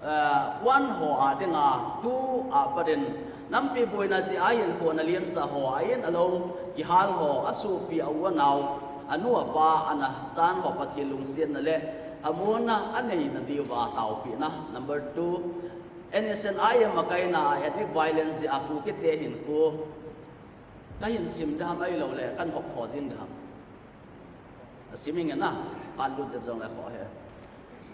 Eh, one ho a dinga, two a pat in, nampi boina jeh a hin kona liemsa ho a in alou, kihal ho, asopi, a u, anao, anu apa, ana chan ho Pathen lungsetna le, Amuna anei na diu va taopi na. Number two, N S M I M a kaina ethnic violence a Kuki te hin ku. Ka hin sim dam ai lo le kan hop tho jing dam. A siming na, pan lu jep jong le kho he.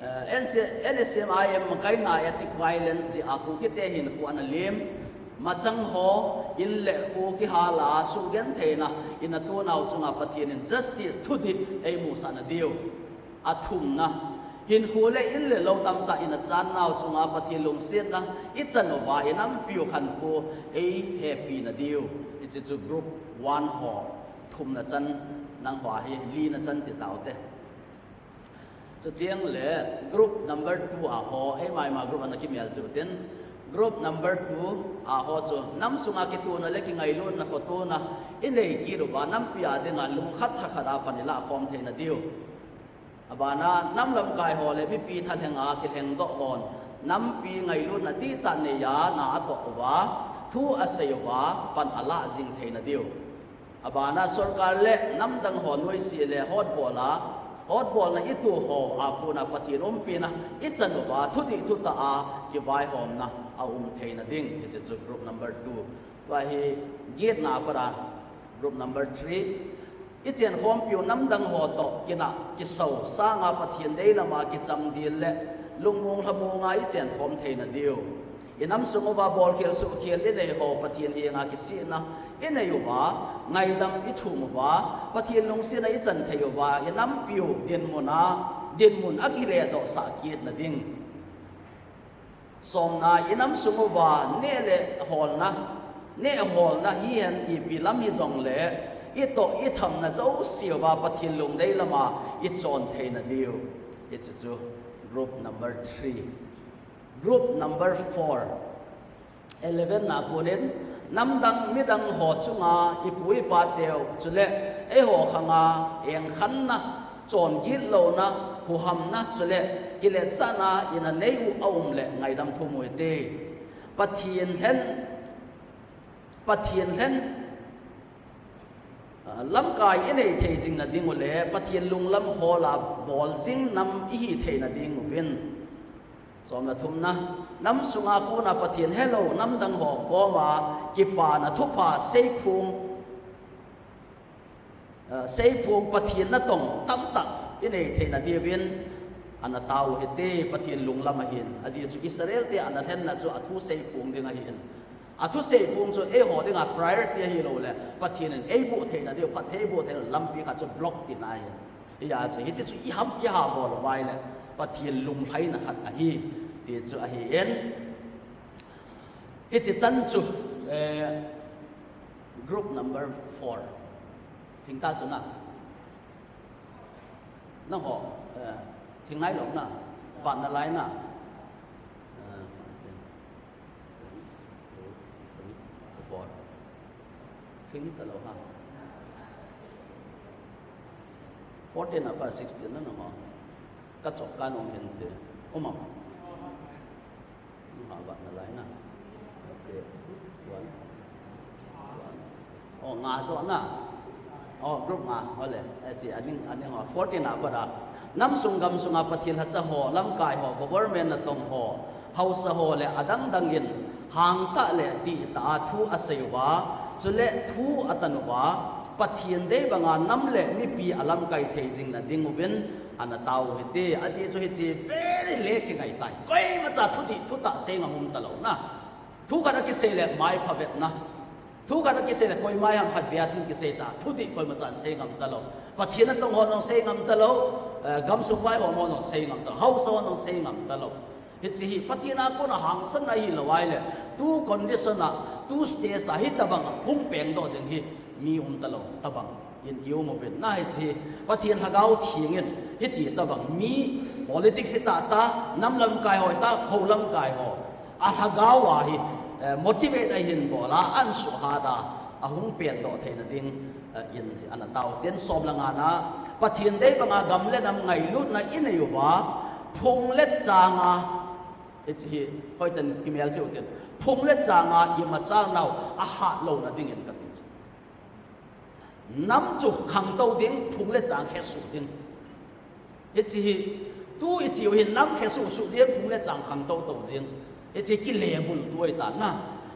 Eh, N C, N S M I M a kaina ethnic violence ji a Kuki te hin ku ana lim. Machang ho in le khu kihala su gen theina in a tu nau chunga Pathian in justice thudih ei mu sa na diu. A thumna, hinkhu le in le lo tamtah in a chan nau chunga Pathian lungsetna i chan uva i nampiu khankhu ei hepi na diu. Hiche chu group one ho, thumna chan nang ho hi, lina chan ti tau te. Chutiang le group number two a ho, ei maima group ana kimel chu tin. Group number two a ho chu nam sunga kituna le kingailutna khotuna i nei kit uva nampi a dinga lungkhat thakhat a pan i la khom thei na diu. Abana, nam lamkai ho le mipi thalheng a kilheng doh hon, nampi ngailutna dihtah neiya na a toh uva, thu a sei uva, pan a la jing thei na diu. Abana, sorkar le namdang ho nuisat le hotbol a, hotbolna i tu ho a kona Pathian umpina i chan uva, thudih thutah a kivaihomna a um thei na ding, hiche chu group number two. Tua hi get na para, group number three. I chenkhompiu namdang ho toh kinah kisou sanga Pathian deilama kicham dil le lungmong lhamong a i chenkhom thei na diu. I nam sung uva bolkhel suhkhel i nei ho Pathian henga kisihna i nei uva, ngaidam i thum uva, Pathian lungsetna i chan thei uva, i nampiu dinmun a, dinmun a kile doh sah kit na ding. Somna, i nam sung uva neh le holna, neh holna hihen ipi lam hijong le, i toh i thamna jouse uva Pathian lungdei lama i chon thei na diu. Hiche chu group number three. Group number four. Eleven na konin, namdang midang ho chunga i pu i pa teu, chule ei ho khanga engkhanna, chon git louna, huhamna, chule kiletsahna i na nei u a um le ngaidam thum u hite. Pathian lhen, Pathian lhen, ah, lamkai i nei thei jing na ding u le, Pathian lunglam hol a bol jing nam i hi thei na ding uvin. Somna thumna, nam sunga kona Pathian helou, namdang ho koma kipana thupha seiphong, ah, seiphong Pathian natong tamtah i nei thei na diuvin, ana tao hite Pathian lunglam ahin. Ajeh chu Israel te ana lhenna chu a thu seiphong ding ahin. A thu seiphong chu ei ho dinga priority ahi lou le, Pathian in ei boh thei na diu, phatthei boh thei na lampi khat chu block tina ahin. Hijeh chu, hiche chu i ham, i ha bol uva ahile, Pathian lunglhaina khat ahi, ti chu ahin. Hiche chan chu, eh, group number four. Thing ta chu na. Nangho, eh, thing nai lou na. Vat nalai na. Eh, four. Thing ta lou ha. Fourteen a pat sixteen na nangho. Ka chop ka nung hin te. Um am. Nga vat nalai na. Okay. One. One. Oh, nga jo na. Oh, group nga. Hole. Eh, chi, aning, aning ho. Fourteen a pat a. Nam sung gam sunga Pathian lhacha ho, lamkai ho, government natong ho, haosa ho le adang dang in hangtah le dihtah a thu a sei uva, chule thu a tan uva, Pathian dei banga nam le mipi a lamkai thei jing na ding uvin, ana tao u hite, ajeh chu hiche very le kingai tai. Koima cha thudih thutah sei ngam um ta lou na. Thu khat a kisei le mai phavetna. Thu khat a kisei le koima ham khat vea thu kisei ta. Thudih koima chan sei ngam ta lou. Pathian natong hon jong sei ngam ta lou. Eh, gamsung vaihom hon jong sei ngam ta lou. Haosa hon jong sei ngam ta lou. Hiche hi Pathian a kona hangsan ahi lou ahile, tu condition a, tu stage a, hitabang a hung pengdoh ding hi mi um ta lou, tabang in i um uvin. Na hiche hi Pathian Lhagao Theng in hiti tabang mi politics hi tah tah, nam lamkai ho hi tah, hou lamkai ho. A lhagao a hi, eh, motivate ahin bol a, an suhat a, a hung pengdoh theina ding, eh, in ana tao. Tin som le nga na, Pathian dei banga gam le nam ngailutna i nei uva, phung le chang a, hiche hi, hoiten kimel cheh u tin, phung le chang a i machal nau a hat louna ding in kati chu. Nam chu khangtou ding, phung le chang khesuh ding. Hiche hi, Tu i chiu hin nam khe suh suh jeng, phung le chang khang to to jeng. I chi kile bul tu ai tan na.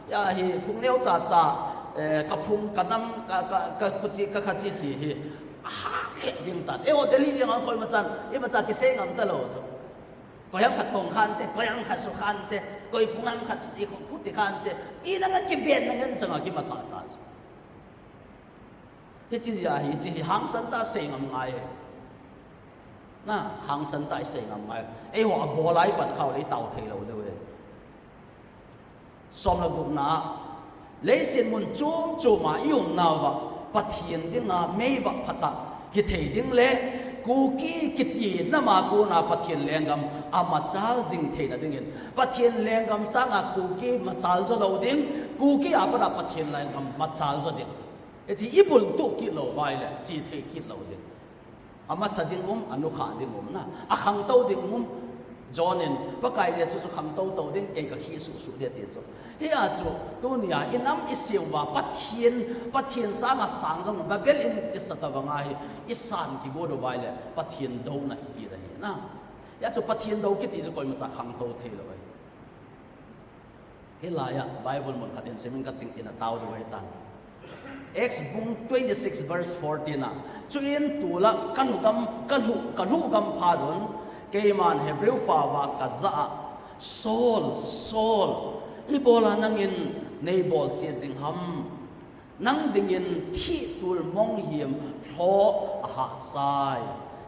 Ya hi phung neo cha cha, eh, ka phung, ka nam, ka, ka, ka khuchi, ka khachi ti hi. A ha khe jeng tan. E o Delhi jeng ang koi ma chan, i ma cha kisei ngam ta lo chu. Koi ang khat tong khan te, koi ang khat su khan te, koi phung ang khat i khu ti khan te. Ti na nga kiven na ngen chang a ki ma ta ta chu. Hichi jia hi, hichi hi hangsan ta sei ngam ngai. Na, hangsan ta i sei ngam ngai. Ei ho a bolai pan khau le i tau thei lo deu e. Som le gupna, leiset mun chom chom a i um nau va, Pathian dinga mei va phat a hi thei ding le, Kuki kiti nam a kona Pathian lenggam a machal jing theina dingin, Pathian lenggam sanga Kuki machal jo lo ding, Kuki a pat a Pathian lenggam machal jo ding. Hichi i bul tu kit lo vai le, chi thei kit lo ding. A masa ding um, a nukha ding um na. A khangtou ding um. John in, Pakai Jesu chu khangtou tou ding, kei ka khi suh suh ding ti chu. Hi a chu, tunia, i nam i siu va, Pathian, Pathian sanga sang jong, Babel in kisa ta vanga hi, i san ki go do vai le, Pathian dou na hi ki ra hi na. Ya chu Pathian dou kiti chu koima cha khangtou thei lo ai. Hilai a Bible mun khat in simin ka ting in a tau ding ahi tan. Acts bung twenty-six verse fourteen a. Chuin tula ka lhugam, ka lhu, ka lhugam pha dun, keiman Hebrew pau va ka ja a, Saul, Saul, ibola nangin nei bolse jing ham? Nang dingin thih tul monghim lho a hahsai.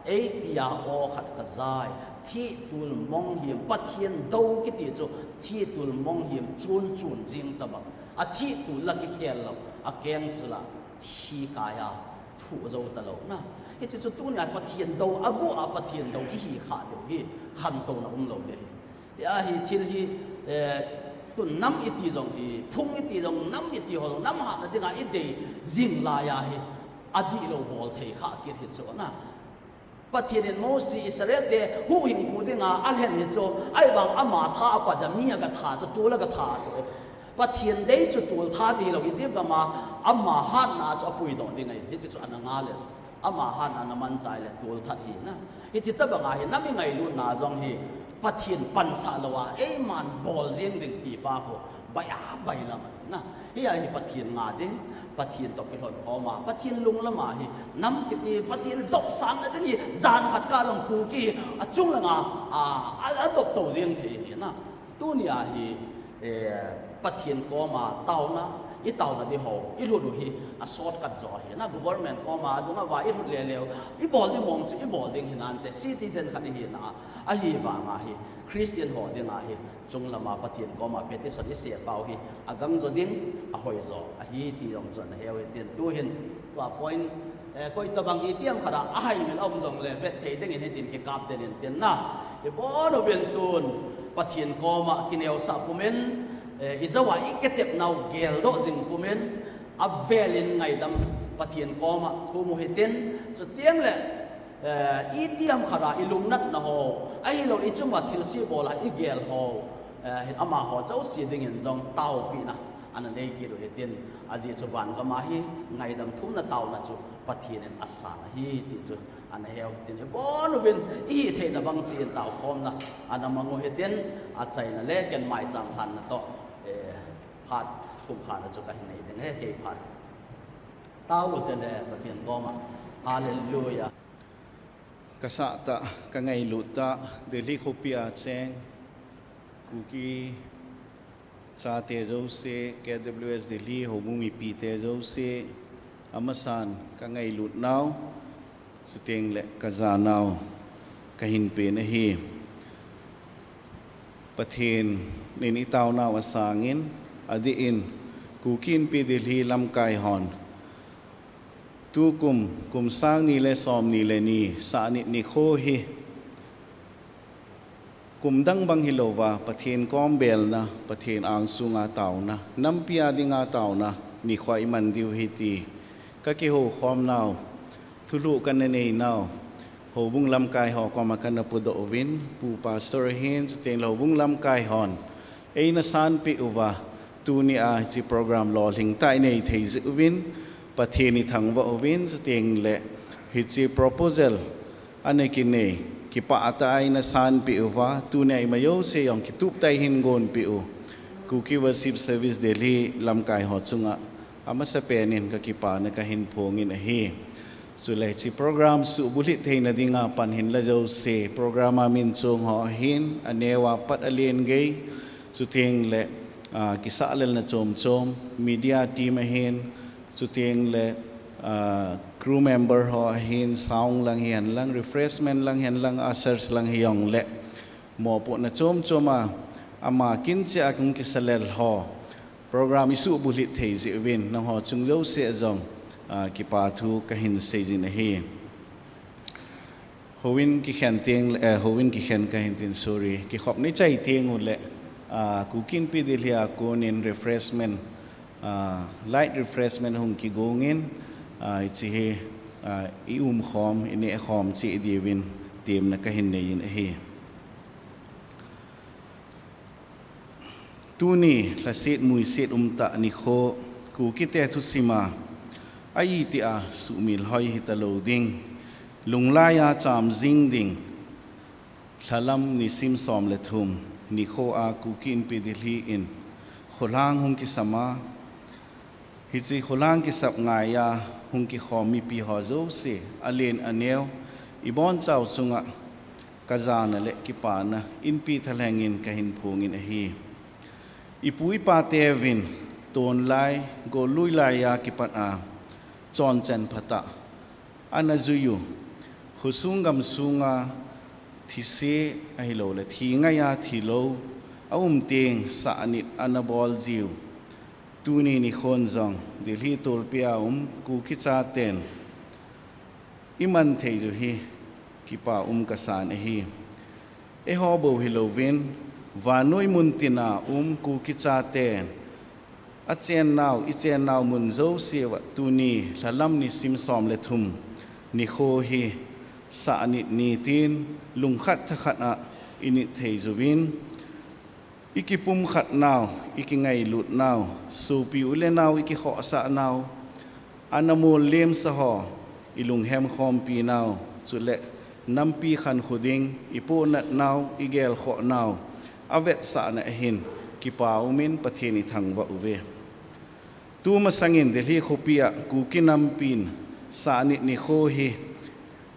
Ei tia aw khat ka jai. Thih tul monghim, Pathian dou kiti chu thih tul monghim chun chun jing ta bang. A thih tul la kikhel lo, a keng chu la thi kai a thu zo ta lo na. Hichi chu tunia Pathian dou, a gu a Pathian dou i hi kha deu hi, khantouna um lo ding hi. Hia hi thil hi, eh, tun nam i ti jong hi, phung i ti jong, nam i ti ho jong, nam hatna dinga i dei jing lai a hi, a dih lo bol thei kha kit hi chu na. Pathian in Mosi Israel te huhhingpu dinga a lhen hi chu, ahivang ama tha a pa ja mi a ka tha chu, tul a ka tha chu. Pathian dei chu tul tha ti hi lo, Egypt gam a ama hatna chu a puidoh ding ahi, hichi chu ana nga le. Ama hatna na man chai le tul that hi na. Hichi ta banga hi nam i ngailutna jong hi Pathian pansah lo a, eiman bol jing ding ti pa khu bai a bai lam na. Hia hi Pathian nga ding, Pathian toh kilhon khom a, Pathian lunglam a hi nam kiti, Pathian dopsang na ding hi jan khat ka jong Kuki a chung langa a, a, a dop to jing thei hi na. Tunia hi, eh, Pathian koma tauna, i tauna di ho, i lut u hi, a shortcut jo hi na, government koma, a dunga va i lut le leu, i bol di mong chu, i bol ding hi nante, citizen khat i hi na, ahivanga hi, Christian ho dinga hi, chung lama Pathian koma petition i se pau hi, a gang jo ding, a hoi jo, ahi ti jong chu ana heu hitin, tu hin, tua point, Eh, koi tabang i tiang khat a, a hai min a um jong le, vet thei ding in hitin kikap den in tin na. I bon uvin tun, Pathian koma kineosah pumin, eh, i jo a i ketep nau geldoh jing pumin, a velin ngaidam Pathian koma thum u hitin, chutiang le, eh, i tiang khat a i lungnatna ho, ahilou i chunga thilse bol a i gel ho, eh, ama ho jouse ding in jong taopina, ana nei kit u hitin, ajeh chu van gam a hi ngaidam thumna tauna chu Pathian in a san ahi ti chu ana heu hitin, i bon uvin i hi theina bang chi in tao khomna ana mang u hitin, a chaina le ken maicham lhanna toh, eh, phat khum khana chu ka hin nei ding he kei phat. Tao u te le Pathian koma. Hallelujah. Ka sah tah, ka ngailut tah, Delhi khopi a cheng Kuki chate jouse, K W S Delhi houbung mipite jouse, amasan ka ngailut nau, chuteng le ka ja nau, ka hin pen ahi. Pathen in i tao nau a sangin, adeh in, Kuki Inpi Delhi lamkai hon, tukum, kum sang ni le som ni le ni, Sahnit nikho hi, kum dang bang hilouva, Pathen kom belna, Pathen angsunga taona, nampi a dinga taona, nikho a i man diu ahi ti, ka kihoukhom nau, thulhuh ka na nei nau, houbung lamkai ho koma ka na podoh uvin, Pu Pastor hin, chuteng le houbung lamkai hon, ei na sanpeh uva, tuni a hiche program lolhing tah i nei thei jeh uvin, Pathen i thangvah uvin, chuteng le hiche proposal ana kinei, Kipah tah a nasanpeh uva, tunia ima jouse jong kitup tah a hin gonpeh u Kuki Worship Service Delhi lamkai ho chunga amasapen in kakipana kahin phongin ahi. Chule hiche program subulhit theina dinga pan hinla jouse, program a min chong ho ahin, aneo a pat alen gei, chuteng le, ah, kisahlelna chom chom, media team ahin, chuteng le, ah, crew member ho ahin, sound lang hihen lang, refreshment lang hihen lang, ushers lang hijong le, mopohna chom chom a, ama kin cheh a hung kisahlel ho, program isubulhit thei jeh uvin, nangho chung jouse a jong, ah, kipa thu kahin seijin ahi. Houin kikhen teng, eh, houin kikhen kahin tin, sorry. Kikhopna ichai teng uleh, ah, Kuki Inpi Delhi a konin refreshment, ah, light refreshment hung kigongin, ah, hiche hi, ah, i umkhom, i nehkhom cheh diuvin temna kahin neiyin ahi. Tuni lhaset muiset umtah nikho, Kukite thusim a, a itih a sumil hoi hitalou ding, lunglai a cham jing ding, lhalam nisim som le thum nikho a Kuki Inpi Delhi in kholhang hung kisam a, hiche kholhang kisap ngai a hung kikhom mipi ho jouse, alen aneo, ibonchau chunga kajana le kipana Inpi thalheng in kahin phongin ahi. Ipu ipa teuvin tonlai, gollui lai a kipat a chonchen phatah ana jui u, khosung gamsung a thise ahilou le thi ngai a thilou a um teng sahnit ana bol jiu, tuni nikhon jong Delhi tolpi a um Kuki chaten iman thei u hi kipa um kasan ahi. Eiho bou hilouvin, vannoi muntin a um Kuki chaten achennau, ichennau mun jouse uva tuni lhalam nisim som le thum nikho hi sahnit nitin lungkhat thakhat a init thei uvin, ikipumkhat nau, ikingailut nau, sopi u le nao ikikhohsah nau, ana mollem sa ho ilunghem khompi nau, chule nampi khankho ding ipohnat nau, igelkhoh nau avetsahna ahin kipa umin Pathen ithangvah uve. Tumasangin Delhi khopi a Kuki nampin sahnit nikho hi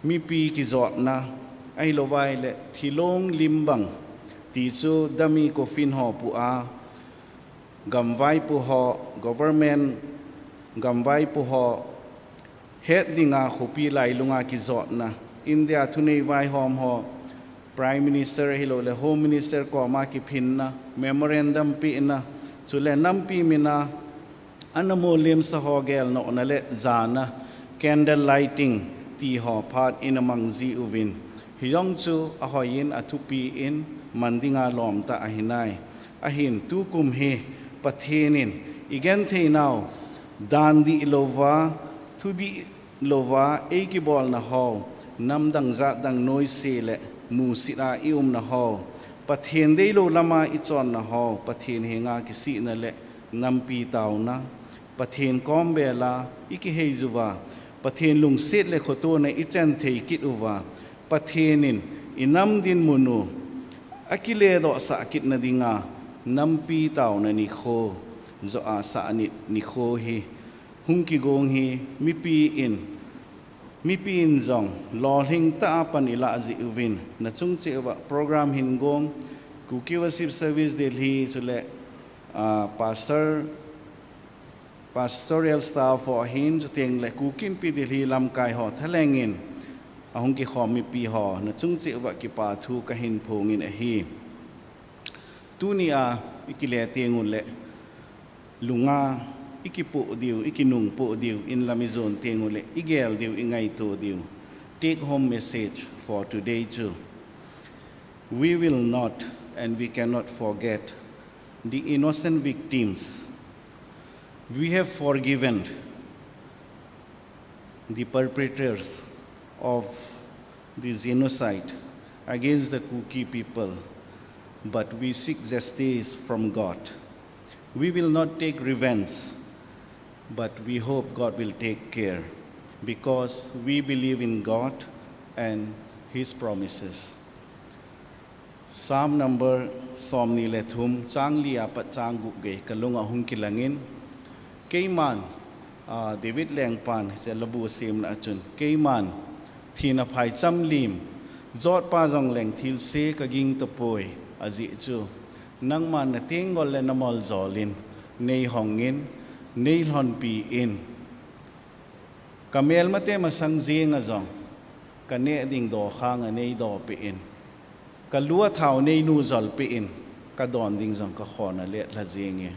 mipi kijotna ahilouvai le thilong lim bang ti chu dummy coffin ho pu a, gamvaipo ho, government gamvaipo ho het dinga khopi lailunga kijotna, India thunei vaihom ho, Prime Minister ahilou le Home Minister koma kiphinna, memorandum pehna, chule nampi mina ana mollem sa ho gelnohna le jana, candle lighting ti ho phat ina mang jiuvin, hijong chu ahoiyin athupi in man dinga lomtah ahinai. Ahin tukum hi Pathen in igenthei nau, dan dih louva, thudih louva eikibolna ho, namdang jatdang noise le musit a iumna ho, Pathen deilou lama ichonna ho, Pathen henga kisihna le nampi taona, Pathen kombel a ikihei uva, Pathen lungset le khotona ichan thei kit uva, Pathen in inam dinmun u akiledohsah kitna dinga nampi taona nikho, joh a sahnit nikho hi hung kigong hi mipi in, mipi in jong lolhing tah a pan ilah jeh uvin, nachung cheh uva program hin gong Kuki Worship Service Delhi chule, ah, pastor, pastoral staff ho ahin, chuteng le Kuki Inpi Delhi lamkai ho thalheng in ahung kikhom mipi ho nachung cheh uva kipa thu kahin phongin ahi. Tunia ikile teng uleh lunga ikipoh diu, ikinungpoh diu, inlam ijon teng uleh igel diu, ingaito diu. Take home message for today too. We will not and we cannot forget the innocent victims. We have forgiven the perpetrators of the genocide against the Kuki people, but we seek justice from God. We will not take revenge, but we hope God will take care, because we believe in God and His promises. Psalm number somni le thum, chang li apat chang gup gei kalunga hung kilangin, keiman, ah, David lengpan hiche labu semna achun, keiman thina phaicham lim, jotpa jongleng thilse kaging tapoi, ajeh chu nangman natenggol le namoljol in neihongin, neilhonpi in, kamelmate masang jenga jong kaneh ding dokhanga neidohpeh in, kalua thao neinujolpeh in, kadon ding jong kakhona letlha jenge.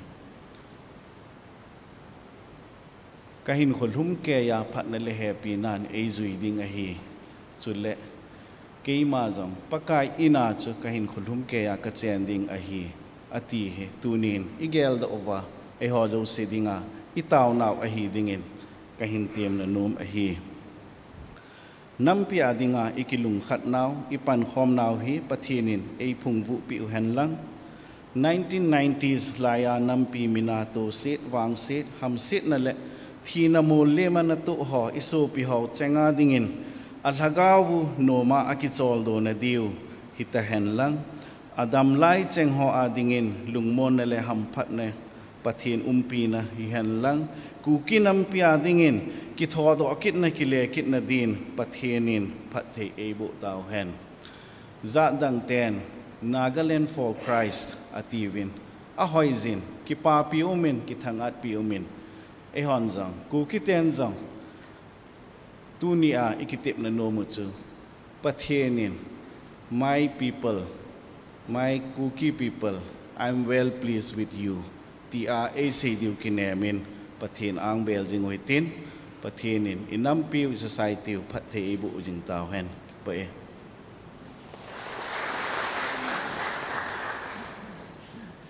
Kahinkho lhumkeiya phatna le hepinan eijui ding ahi. Chule keima jong Pakai in'a chu kahinkho lhumkeiya kachen ding ahi, ati hi tunin igeldoh uva, eiho jouse dinga itaonau ahi dingin kahin temna nom ahi. Nampi a dinga ikilungkhatnau, ipankhomnau hi Pathen in eiphungvuhpeh uhen lang, nineteen nineties laiya nampi mina toset, vangset, hamsetna le thina mollema natoh ho isopi ho chenga dingin alhagao u noma akicholdo nadiu hitahen lang, adam lai cheng hoa dingin lungmonna le hamphatna Pathen umpina hihen lang, Kuki nampi a dingin kithodoh kitna, kile kitna din Pathen in phatthei eiboh tauhen. Jatdang ten Nagaland for Christ atiuvin, ahoijin, kipapi umin, kithangatpi umin, eihon jong, Kuki ten jong, tunia ikitepna nomu chu, Pathen in, "My people, my Kuki people, I'm well pleased with you," tia eisei diu kinemin, Pathen angbel jing uhitin, Pathen in inampiu, isociety u phatthei eiboh jing tauhen. Kipah e.